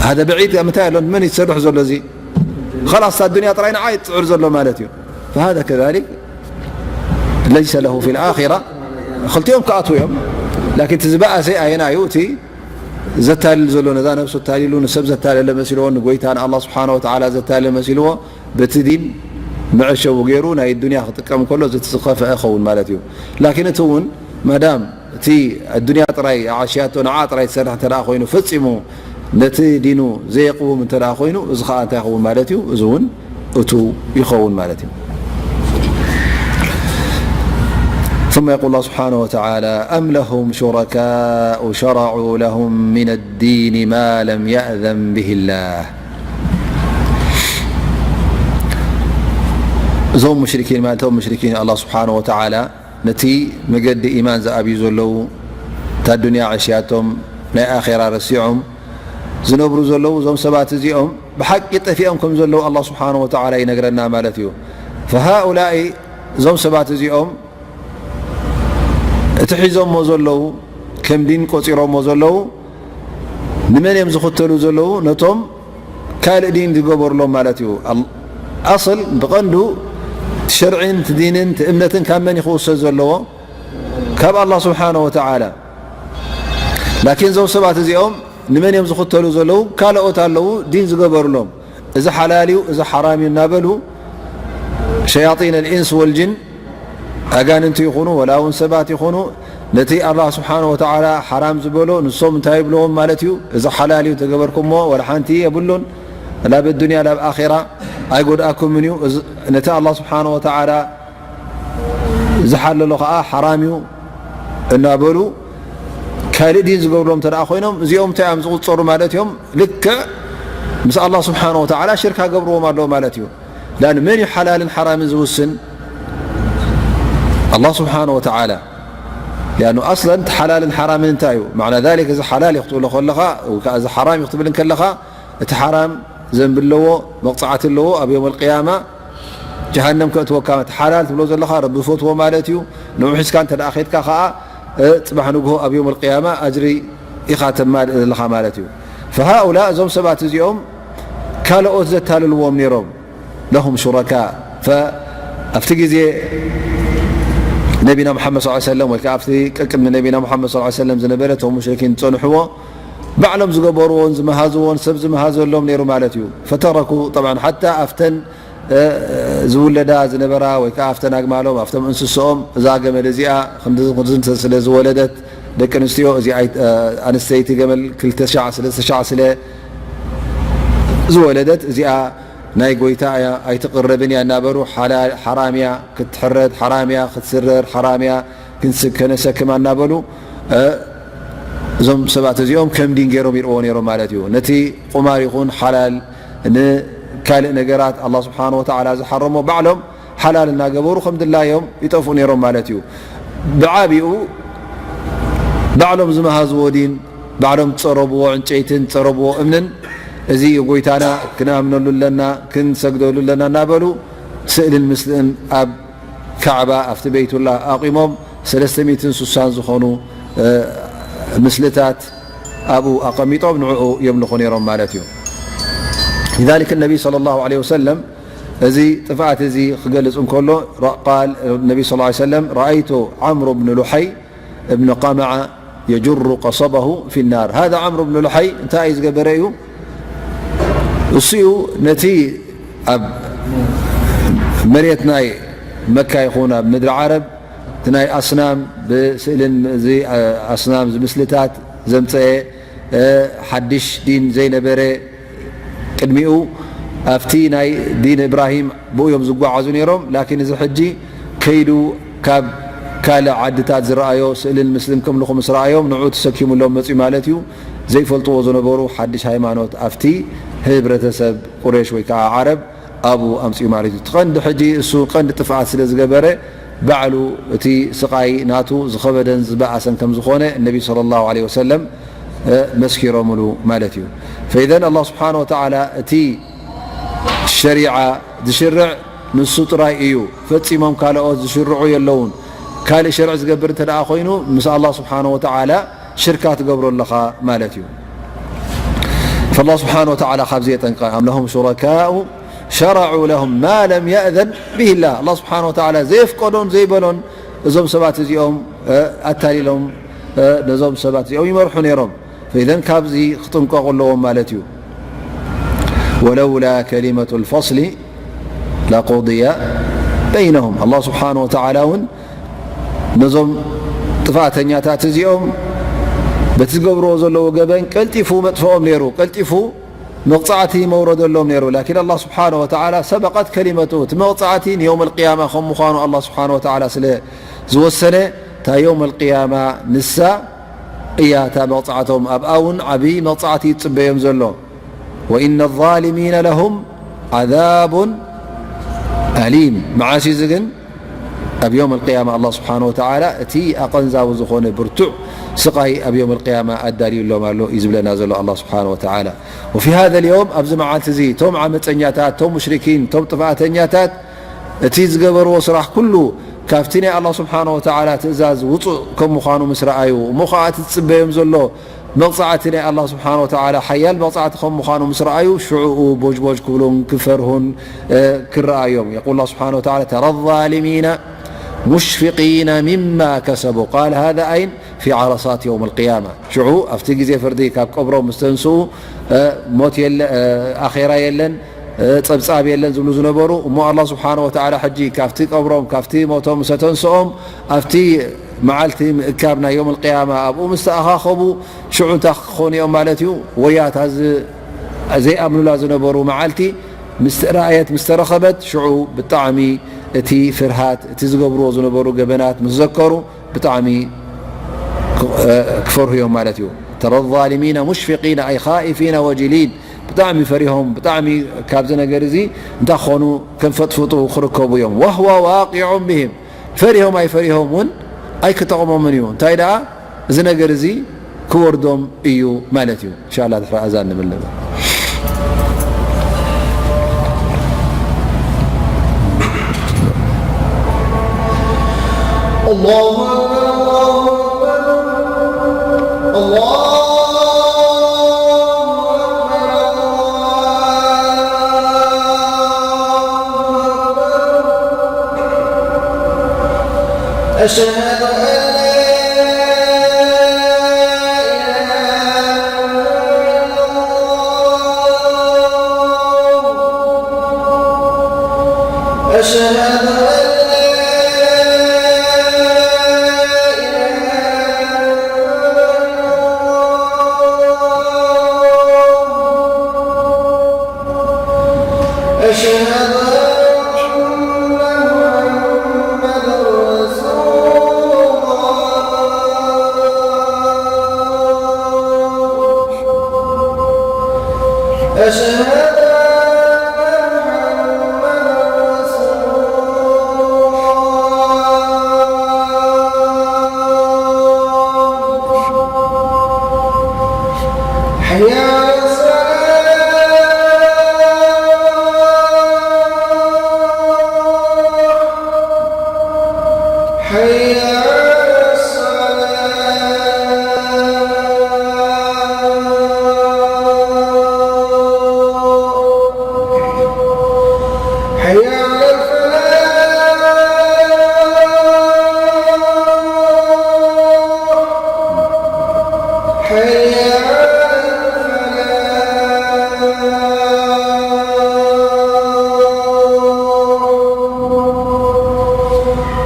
ሃደ ብዒድ ምንታይ ኣሎ? መን እዩ ዝሰርሕ ዘሎ እዚ? ኸላስ፣ እታ ዱንያ ጥራይ ንዓ እዩ ዝጽዕር ዘሎ ማለት እዩ። ፈሃደ ከዛሊክ ለይሰ ለሁ ፊል ኣኺራ። ክልቲኦም ክኣትዉ እዮም። ላኪን እቲ ዝበኣሰ ኣየናይ እዩ? እቲ ዘታልል ዘሎ፣ ነዛ ነብሱ ኣታሊሉ፣ ንሰብ ዘታለለ መሲልዎ፣ ንጎይታ ንኣላህ ስብሓነ ወተዓላ ዘታለለ መሲልዎ፣ በቲ ዲን መዐሸዊ ገይሩ ናይ ዱንያ ክጥቀም ከሎ፣ እዚ እቲ ዝኸፍአ ይኸውን ማለት እዩ። ላኪን እቲ እውን ማዳም እቲ ኣዱንያ ጥራይ ዓሽያቶ፣ ንዓ ጥራይ ትሰርሕ እንተ ደኣ ኮይኑ፣ ፈጺሙ ነቲ ዲኑ ዘየቕውም እንተ ደኣ ኮይኑ፣ እዚ ኸኣ እንታይ ይኸውን ማለት እዩ? እዚ እውን እቱ ይኸውን ማለት እዩ። ثم يقول الله سبحانه وتعالى: أم لهم شركاء شرعوا لهم من الدين ما لم يأذن به الله. እዞም ሙሽሪኪን ማለት፣ እቶም ሙሽሪኪን ኣላህ ስብሓነ ወተዓላ ነቲ መገዲ ኢማን ዝኣብዩ ዘለዉ፣ እታ ዱንያ ዓሽያቶም፣ ናይ ኣኼራ ረሲዖም ዝነብሩ ዘለዉ፣ እዞም ሰባት እዚኦም ብሓቂ ጠፊኦም ከም ዘለዉ ኣላህ ስብሓነ ወተዓላ ይነግረና ማለት እዩ። ፈሃኡላኢ፣ እዞም ሰባት እዚኦም እቲ ሒዞሞ ዘለዉ፣ ከም ዲን ቆጺሮሞ ዘለዉ፣ ንመን እዮም ዝኽተሉ ዘለዉ? ነቶም ካልእ ዲን ዝገበሩሎም ማለት እዩ። ኣል-፣ ኣስል ብቐንዱ እቲ ሸርዒን እቲ ዲንን እቲ እምነትን ካብ መን እዩ ክውሰድ ዘለዎ? ካብ ኣላህ ስብሓነ ወተዓላ። ላኪን እዞም ሰባት እዚኦም ንመን እዮም ዝኽተሉ ዘለዉ? ካልኦት ኣለዉ ዲን ዝገበሩሎም። እዚ ሓላል እዩ፣ እዚ ሓራም እዩ እናበሉ ሸያጢን ኣልኢንስ ወልጅን፣ ኣጋንንቲ ይኹኑ ወላ እውን ሰባት ይኹኑ፣ ነቲ ኣላህ ስብሓነ ወተዓላ ሓራም ዝበሎ ንሶም እንታይ ይብልዎም ማለት እዩ? እዚ ሓላል እዩ ተገበርኩሞ ወላ ሓንቲ የብሉን፣ ላብ ዱንያ ላብ ኣኼራ ኣይጎድኣኩምን እዩ። እዚ፣ ነቲ ኣላህ ስብሓነ ወተዓላ ዝሓለሎ ኸዓ ሓራም እዩ እናበሉ ካልእ ዲን ዝገብርሎም እንተ ደኣ ኮይኖም፣ እዚኦም እንታይ እዮም ዝቑጸሩ ማለት እዮም? ልክዕ ምስ ኣላህ ስብሓነ ወተዓላ ሽርካ ገብርዎም ኣለዉ ማለት እዩ። ላን መን እዩ ሓላልን ሓራምን ዝውስን? ኣላህ ስብሓነ ወተዓላ። ሊኣኑ ኣስለን እቲ ሓላልን ሓራምን እንታይ እዩ? ማዕና ዛሊክ፣ እዚ ሓላል እዩ ክትብሎ ከለኻ ወይ ከዓ እዚ ሓራም እዩ ክትብል እንከለኻ፣ እቲ ሓራም ዘንቢ ኣለዎ፣ መቕጻዕቲ ኣለዎ። ኣብ የውም ኣልቅያማ ጀሃነም ከእትወካ። እቲ ሓላል ትብሎ ዘለኻ ረቢ ዝፈትዎ ማለት እዩ። ንዑ ሒዝካ እንተ ደኣ ኸድካ ኸዓ፣ እ፣ ጽባሕ ንግሆ ኣብ የውም ኣልቅያማ ኣጅሪ ኢኻ ተማልእ ዘለኻ ማለት እዩ። ፈሃኡላ፣ እዞም ሰባት እዚኦም ካልኦት ዘታልልዎም ነይሮም። ለሁም ሹረካ። ፈ-፣ ኣብቲ ግዜ ነቢና ሙሓመድ ሰለላሁ ዐለይሂ ወሰለም ወይ ከዓ ኣብቲ ቅድሚ ነቢና ሙሓመድ ሰለላሁ ዐለይሂ ወሰለም ዝነበረ እቶም ሙሽሪኪን ዝጸንሕዎ፣ ባዕሎም ዝገበርዎን ዝመሃዝዎን ሰብ ዝመሃዘሎም ነይሩ ማለት እዩ። ፈተረኩ፣ ጠብዓን ሓታ ኣብተን፣ እ፣ ዝውለዳ ዝነበራ ወይ ከዓ ኣብተን ኣግማሎም፣ ኣብቶም እንስሶኦም፣ እዛ ገመል እዚኣ ክንዲ፣ ክንዲ ስለ ዝወለደት፣ ደቂ ኣንስትዮ፣ እዚኣ ኣይ-፣ እ፣ ኣንስተይቲ ገመል ክልተ ሻዕ፣ ሰለስተ ሻዕ ስለ ዝወለደት፣ እዚኣ ናይ ጎይታ እያ፣ ኣይትቕረብን እያ እናበሉ፣ ሓላ-፣ ሓራም እያ ክትሕረድ፣ ሓራም እያ ክትስረር፣ ሓራም እያ ክንስ-፣ ከነሰክማ እናበሉ፣ እ፣ እዞም ሰባት እዚኦም ከም ዲን ገይሮም ይርእዎ ነይሮም ማለት እዩ። ነቲ ቁማር ይኹን ሓላል፣ ንካልእ ነገራት ኣላህ ስብሓነ ወተዓላ ዝሓረሞ ባዕሎም ሓላል እናገበሩ ከም ድላዮም ይጠፍኡ ነይሮም ማለት እዩ። ብዓቢኡ ባዕሎም ዝመሃዝዎ ዲን፣ ባዕሎም ዝጸረብዎ ዕንጨይትን ዝጸረብዎ እምንን፣ እዚ እዩ ጎይታና፣ ክንኣምነሉ ኣለና፣ ክንሰግደሉ ኣለና እናበሉ ስእልን ምስልን ኣብ ካዕባ፣ ኣብቲ ቤይቱላህ ኣቑሞም፣ ሰለስተ ሚእትን ስሳን ዝኾኑ፣ እ፣ ምስልታት ኣብኡ ኣቐሚጦም ንዕኡ የምልኹ ነይሮም ማለት እዩ። ሊዛሊክ ነቢ ሰለላሁ ዐለይሂ ወሰለም እዚ ጥፍኣት እዚ ክገልጽ እንከሎ፣ ረ-፣ ቃል ነቢ ሰለላሁ ዐለይሂ ወሰለም፣ ረኣይቱ ዓምሩ ብን ሉሐይ እብን ቀመዓ የጅሩ ቀሰበሁ ፊ ናር። ሃዛ ዓምሩ ብን ሉሐይ እንታይ እዩ ዝገበረ እዩ? እሱ እዩ ነቲ ኣብ መሬት ናይ መካ ይኹን ኣብ ምድሪ ዓረብ እቲ ናይ ኣስናም ብስእልን እዚ ኣስናም ምስልታት ዘምፀአ፣ እ፣ ሓድሽ ዲን ዘይነበረ፣ ቅድሚኡ ኣብቲ ናይ ዲን እብራሂም ብኡ እዮም ዝጓዓዙ ነይሮም። ላኪን እዚ ሕጂ ከይዱ ካብ ካልእ ዓድታት ዝረኣዮ ስእልን ምስልን ከምልኹ ምስ ረኣዮም ንዑ ተሰኪሙሎም መፅዩ ማለት እዩ። ዘይፈልጥዎ ዝነበሩ ሓድሽ ሃይማኖት ኣብቲ ህብረተሰብ ቁሬሽ ወይ ከዓ ዓረብ ኣብኡ ኣምፅኡ ማለት እዩ። እቲ ቀንዲ ሕጂ እሱ ቀንዲ ጥፍኣት ስለ ዝገበረ ባዕሉ እቲ ስቓይ ናቱ ዝኸበደን ዝበኣሰን ከም ዝኾነ ነቢ ሰለላሁ ዐለይሂ ወሰለም፣ እ፣ መስኪሮምሉ ማለት እዩ። ፈኢዘን ኣላህ ስብሓነ ወተዓላ እቲ ሸሪዓ ዝሽርዕ ንሱ ጥራይ እዩ። ፈጺሞም ካልኦት ዝሽርዑ የለውን። ካልእ ሸርዒ ዝገብር እንተ ደኣ ኮይኑ ምስ ኣላህ ስብሓነ ወተዓላ ሽርካ ትገብሮ ኣለኻ ማለት እዩ። ፈላህ ስብሓነ ወተዓላ ካብዚ የጠንቅቕ። ኣም ለሁም ሹረካኡ ሸረዑ ለሁም ማ ለም የእዘን ብሂላህ። ኣላህ ስብሓነ ወተዓላ ዘየፍቀዶን ዘይበሎን እዞም ሰባት እዚኦም፣ እ፣ ኣታሊሎም፣ እ፣ ነዞም ሰባት እዚኦም ይመርሑ ነይሮም። ፈኢዘን ካብዚ ክጥንቀቑ ኣለዎም ማለት እዩ። ወለውላ ከሊመቱ ልፈስሊ ለቁድየ በይነሁም። ኣላህ ስብሓነ ወተዓላ እውን ነዞም ጥፍኣተኛታት እዚኦም በቲ ዝገብርዎ ዘለዉ ገበን ቀልጢፉ መጥፍኦም ነይሩ፣ ቀልጢፉ መቕጻዕቲ መውረደሎም ነይሩ። ላኪን ኣላህ ስብሓነ ወተዓላ ሰበቐት ከሊመቱ፣ እቲ መቕጻዕቲ ንየውም ኣልቅያማ ከም ምዃኑ ኣላህ ስብሓነ ወተዓላ ስለ ዝወሰነ፣ እታ የውም ኣልቅያማ ንሳ እያ እታ መቕጻዕቶም። ኣብኣ እውን ዓብዪ መቕጻዕቲ ይጽበዮም ዘሎ። ወኢነ ዛሊሚነ ለሁም ዓዛቡን ኣሊም። መዓስ እዩ እዚ ግን? ኣብ የውም ኣልቅያማ ኣላህ ስብሓነ ወተዓላ እቲ ኣቐንዛዊ ዝኾነ ብርቱዕ ስቓይ ኣብ የውም ኣልቅያማ ኣዳልዩሎም ኣሎ እዩ ዝብለና ዘሎ ኣላህ ስብሓነ ወተዓላ። ወፊ ሃዘ ልየውም፣ ኣብዚ መዓልቲ እዚ እቶም ዓመፀኛታት፣ እቶም ሙሽሪኪን፣ እቶም ጥፍኣተኛታት እቲ ዝገበርዎ ስራሕ ኩሉ ካብቲ ናይ ኣላህ ስብሓነ ወተዓላ ትእዛዝ ውፁእ ከም ምዃኑ ምስ ረኣዩ፣ እሞ ኸዓ እቲ ዝፅበዮም ዘሎ መቕጻዕቲ ናይ ኣላህ ስብሓነ ወተዓላ ሓያል መቕጻዕቲ ከም ምዃኑ ምስ ረኣዩ፣ ሽዑኡ ቦጅቦጅ ክብሉን ክፈርሁን፣ እ፣ ክረኣዮም። የቁል ኣላህ ስብሓነ ወተዓላ፣ ተረ ዛሊሚነ ሙሽፊቂነ ሚማ ከሰቡ። ቃል ሃዛ ኣይን ፊ ዓረሳት የውም ኣልቅያማ። ሽዑ ኣብቲ ግዜ ፍርዲ ካብ ቀብሮም ምስ ተንስኡ፣ እ፣ ሞት የለ፣ እ፣ ኣኼራ የለን፣ ጸብጻብ የለን ዝብሉ ዝነበሩ፣ እሞ ኣላህ ስብሓነ ወተዓላ ሕጂ ካብቲ ቀብሮም፣ ካብቲ ሞቶም ምስ ኣተንስኦም፣ ኣብቲ መዓልቲ ምእካብ ናይ ዮም ኣልቅያማ ኣብኡ ምስ ተኣኻኸቡ፣ ሽዑ እንታይ ክኾኑ እዮም ማለት እዩ? ወያ እታ ዝ-፣ ዘይኣምኑላ ዝነበሩ መዓልቲ ምስ ረኣየት፣ ምስ ተረኸበት፣ ሽዑ ብጣዕሚ እቲ ፍርሃት፣ እቲ ዝገብርዎ ዝነበሩ ገበናት ምስ ዘከሩ፣ ብጣዕሚ ክ-፣ ክፈርሁ እዮም ማለት እዩ። ተረ ዛሊሚነ ሙሽፊቂነ ኣይ ኻኢፊነ ወጅሊን፣ ብጣዕሚ ፈሪሆም፣ ብጣዕሚ ካብዚ ነገር እዚ እንታይ ክኾኑ፣ ከም ፈጥፍጡ ክርከቡ እዮም። ወህወ ዋቂዑን ብሂም፣ ፈሪሆም ኣይፈሪሆም እውን ኣይክጠቕሞምን እዩ። እንታይ ደኣ፣ እዚ ነገር እዚ ክወርዶም እዩ ማለት እዩ። እንሻላ ድሕሪ ኣዛን ንብል ነበር። الله أكبر، الله أكبر، الله أكبر، الله أكبر. أشهد أن لا إله إلا الله. أشهد أن لا إله إلا الله. أشهد أن محمدا رسول الله. أشهد أن محمدا رسول الله. حي على الصلاة. حي على الصلاة. حي على الفلاح. حي على الفلاح.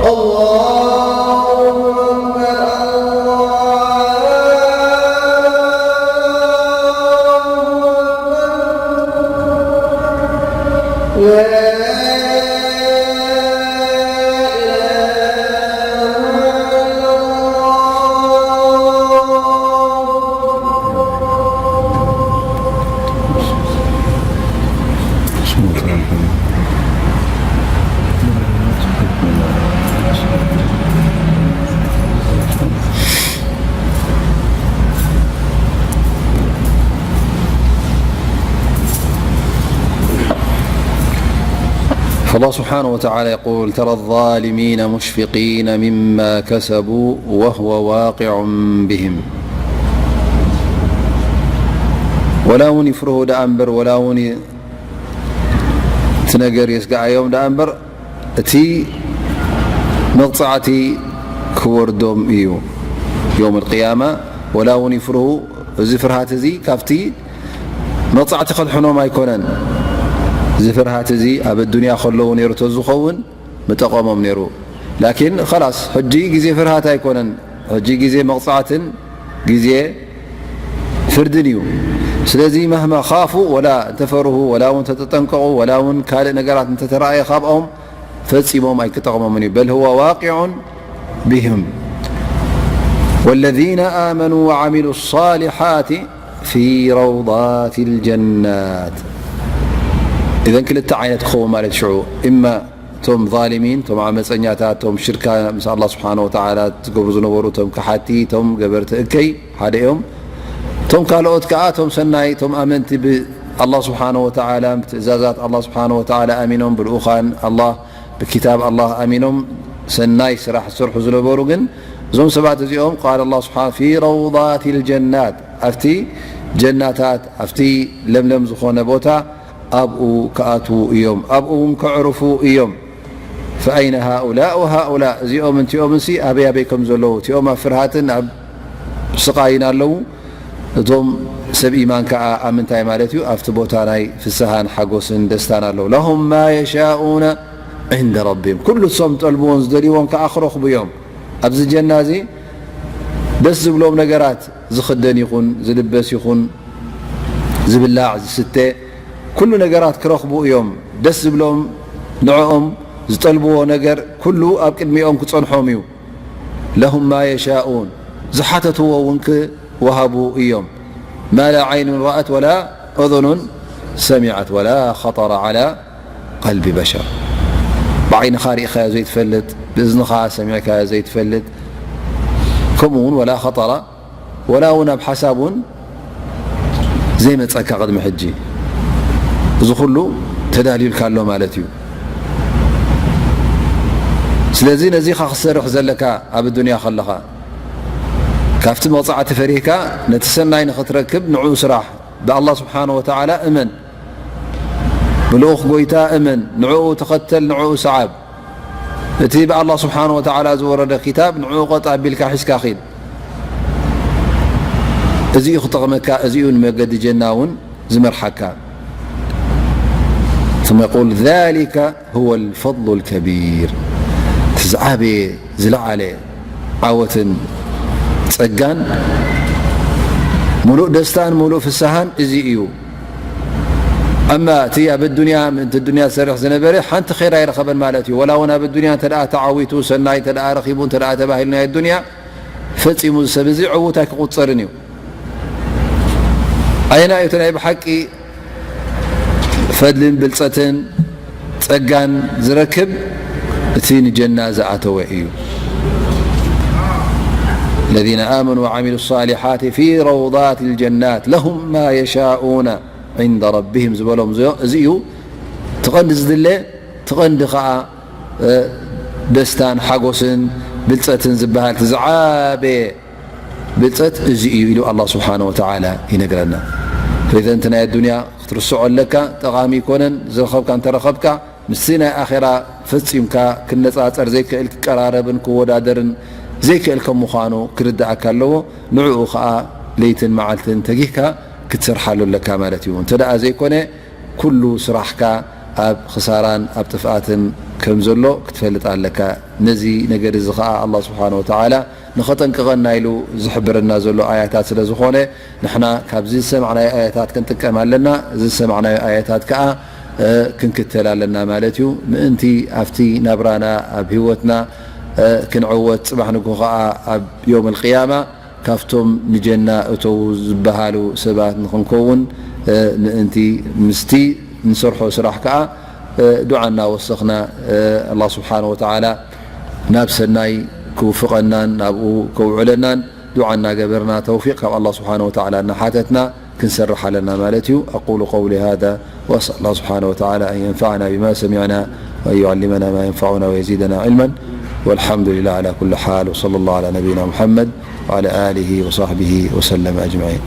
الله أكبر، الله أكبر. لا إله إلا الله. فالله سبحانه وتعالى يقول: ترى الظالمين مشفقين مما كسبوا وهو واقع بهم. ወላ እውን ይፍርሁ ደኣ እምበር፣ ወላ እውን እቲ ነገር የስግኣዮም ደኣ እምበር፣ እቲ መቕጻዕቲ ክወርዶም እዩ። ዮም ኣልቅያማ ወላ እውን ይፍርሁ፣ እዚ ፍርሃት እዚ ካብቲ መቕጻዕቲ ከድሕኖም ኣይኮነን። እዚ ፍርሃት እዚ ኣብ ኣዱንያ ከለዉ ነይሩ ተዝኸውን ምጠቐሞም ነይሩ። ላኪን ኸላስ፣ ሕጂ ግዜ ፍርሃት ኣይኮነን። ሕጂ ግዜ መቕጻዕትን ግዜ ፍርድን እዩ። ስለዚ መህማ ኻፉ፣ ወላ እንተፈርሁ፣ ወላ እውን ተተጠንቀቑ፣ ወላ እውን ካልእ ነገራት እንተተረኣየ ካብኦም፣ ፈጺሞም ኣይክጠቕሞምን እዩ። በል ሁወ ዋቂዑን ቢህም። ወለዚነ ኣመኑ ወዓሚሉ ሳሊሓት ፊ ረውዳት ልጀናት። ኢዘን ክልተ ዓይነት ክኸውን ማለት ሽዑ፣ እማ እቶም ዛሊሚን፣ እቶም ዓመፀኛታት፣ እቶም ሽርካ ምስ ኣላህ ስብሓነ ወተዓላ ዝገብሩ ዝነበሩ፣ እቶም ከሓቲ፣ እቶም ገበርቲ እከይ ሓደ እዮም። እቶም ካልኦት ከዓ፣ እቶም ሰናይ፣ እቶም ኣመንቲ ብኣላህ ስብሓነ ወተዓላ፣ ብትእዛዛት ኣላህ ስብሓነ ወተዓላ ኣሚኖም፣ ብልኡኻን ኣላህ፣ ብኪታብ ኣላህ ኣሚኖም፣ ሰናይ ስራሕ ዝሰርሑ ዝነበሩ ግን፣ እዞም ሰባት እዚኦም፣ ቃል ኣላህ ስብሓነ፣ ፊ ረውዳት ልጀናት፣ ኣብቲ ጀናታት፣ ኣብቲ ለምለም ዝኾነ ቦታ፣ ኣብኡ ክኣትዉ እዮም፣ ኣብኡ እውን ከዕርፉ እዮም። ፈኣይነ ሃኡላእ ወሃኡላእ፣ እዚኦም እንቲኦም እንሲ ኣበይ ኣበይ ከም ዘለዉ፣ እቲኦም ኣብ ፍርሃትን ኣብ ስቓይን ኣለዉ፣ እቶም ሰብ ኢማን ከኣ ኣብ ምንታይ ማለት እዩ? ኣብቲ ቦታ ናይ ፍስሃን ሓጎስን ደስታን ኣለዉ። ለሁም ማ የሻኡነ ዒንደ ረቢሂም፣ ኩሉ እሶም ዝጠልብዎን ዝደልይዎን ከኣ ክረኽቡ እዮም። ኣብዚ ጀና እዚ ደስ ዝብሎም ነገራት፣ ዝኽደን ይኹን ዝልበስ ይኹን ዝብላዕ ዝስተ፣ ኩሉ ነገራት ክረኽቡ እዮም። ደስ ዝብሎም፣ ንዕኦም ዝጠልብዎ ነገር ኩሉ ኣብ ቅድሚኦም ክጸንሖም እዩ። ለሁም ማ የሻኡን፣ ዝሓተትዎ እውን ክወሃቡ እዮም። ማ ላ ዓይኑን ረኣት ወላ ኡዙኑን ሰሚዐት ወላ ኸጠረ ዓላ ቀልቢ በሸር። ብዓይንኻ ርኢኻዮ ዘይትፈልጥ፣ ብእዝንኻ ሰሚዕካዮ ዘይትፈልጥ፣ ከምኡ እውን ወላ ኸጠረ፣ ወላ እውን ኣብ ሓሳብ እውን ዘይመጸካ ቅድሚ ሕጂ፣ እዚ ኩሉ ተዳልዩልካ ኣሎ ማለት እዩ። ስለዚ ነዚኻ ክትሰርሕ ዘለካ ኣብ ዱንያ ከለኻ፣ ካብቲ መቕጻዕቲ ፈሪህካ ነቲ ሰናይ ንኽትረክብ ንዕኡ ስራሕ። ብኣላህ ስብሓነ ወተዓላ እመን፣ ብልኡኽ ጎይታ እመን፣ ንዕኡ ተኸተል፣ ንዕኡ ሰዓብ። እቲ ብኣላህ ስብሓነ ወተዓላ ዝወረደ ኪታብ ንዕኡ ቀጥ ኣቢልካ ሒዝካ ኺድ። እዚኡ ክጠቕመካ፣ እዚኡ ንመገዲ ጀና እውን ዝመርሓካ። ثم يقول ذلك هو الفضل الكبير። እቲ ዝዓበየ ዝለዓለ ዓወትን ጸጋን፣ ሙሉእ ደስታን ሙሉእ ፍስሃን እዚ እዩ። ኣማ እቲ ኣብ ኣዱንያ፣ ምእንቲ ኣዱንያ ዝሰርሕ ዝነበረ ሓንቲ ኸይር ኣይረኸበን ማለት እዩ። ወላ እውን ኣብ ኣዱንያ እንተ ደኣ ተዓዊቱ፣ ሰናይ እንተ ደኣ ረኺቡ፣ እንተ ደኣ ተባሂሉ ናይ ኣዱንያ፣ ፈጺሙ እዚ ሰብ እዚ ዕዉት ኣይክቑጸርን እዩ። ኣየናይ እዩ እቲ ናይ ብሓቂ ፈድልን ብልጸትን ጸጋን ዝረክብ? እቲ ንጀና ዝኣተወ እዩ። الذين آمنوا وعملوا الصالحات في روضات الجنات لهم ما يشاءون عند ربهم ዝበሎም እዚ እዩ። እቲ ቀንዲ ዝድለ፣ እቲ ቀንዲ ኸኣ፣ እ፣ ደስታን ሓጎስን ብልጸትን ዝበሃል እቲ ዝዓበየ ብልጸት እዚ እዩ ኢሉ ኣላህ ስብሓነ ወተዓላ ይነግረና። ፕሬዘንት ናይ ኣዱንያ ክትርስዖ ኣለካ፣ ጠቓሚ ኣይኮነን፣ ዝረኸብካ እንተረኸብካ፣ ምስቲ ናይ ኣኼራ ፈጺምካ ክነጻጸር ዘይክእል፣ ክቀራረብን ክወዳደርን ዘይክእል ከም ምዃኑ ክርድኣካ ኣለዎ። ንዕኡ ኸኣ ለይትን መዓልትን ተጊህካ ክትሰርሓሉ ኣለካ ማለት እዩ። እንተ ደኣ ዘይኮነ፣ ኩሉ ስራሕካ ኣብ ክሳራን ኣብ ጥፍኣትን ከም ዘሎ ክትፈልጥ ኣለካ። ነዚ ነገር እዚ ኸኣ ኣላህ ስብሓነ ወተዓላ ንኸጠንቅቐና ኢሉ ዝሕብረና ዘሎ ኣያታት ስለ ዝኾነ፣ ንሕና ካብዚ ዝሰማዕናዮ ኣያታት ክንጥቀም ኣለና። እዚ ዝሰማዕናዮ ኣያታት ከኣ፣ እ፣ ክንክተል ኣለና ማለት እዩ። ምእንቲ ኣብቲ ናብራና፣ ኣብ ህይወትና፣ እ፣ ክንዕወት፣ ጽባሕ ንግሆ ኸኣ ኣብ ዮም ኣልቅያማ ካብቶም ንጀና እተዉ ዝበሃሉ ሰባት ንኽንከውን፣ እ፣ ምእንቲ ምስቲ ንሰርሖ ስራሕ ከኣ፣ እ፣ ዱዓ እናወሰኽና፣ እ፣ ኣላህ ስብሓነ ወተዓላ ናብ ሰናይ ክውፍቐናን ናብኡ ከውዕለናን ዱዓ እናገበርና ተውፊቕ ካብ ኣላህ ስብሓነ ወተዓላ እናሓተትና ክንሰርሕ ኣለና ማለት እዩ። أقول قولي هذا وأسأل الله سبحانه وتعالى أن ينفعنا بما سمعنا وأن يعلمنا ما ينفعنا ويزيدنا علما. والحمد لله على كل حال، وصلى الله على نبينا محمد وعلى آله وصحبه وسلم أجمعين.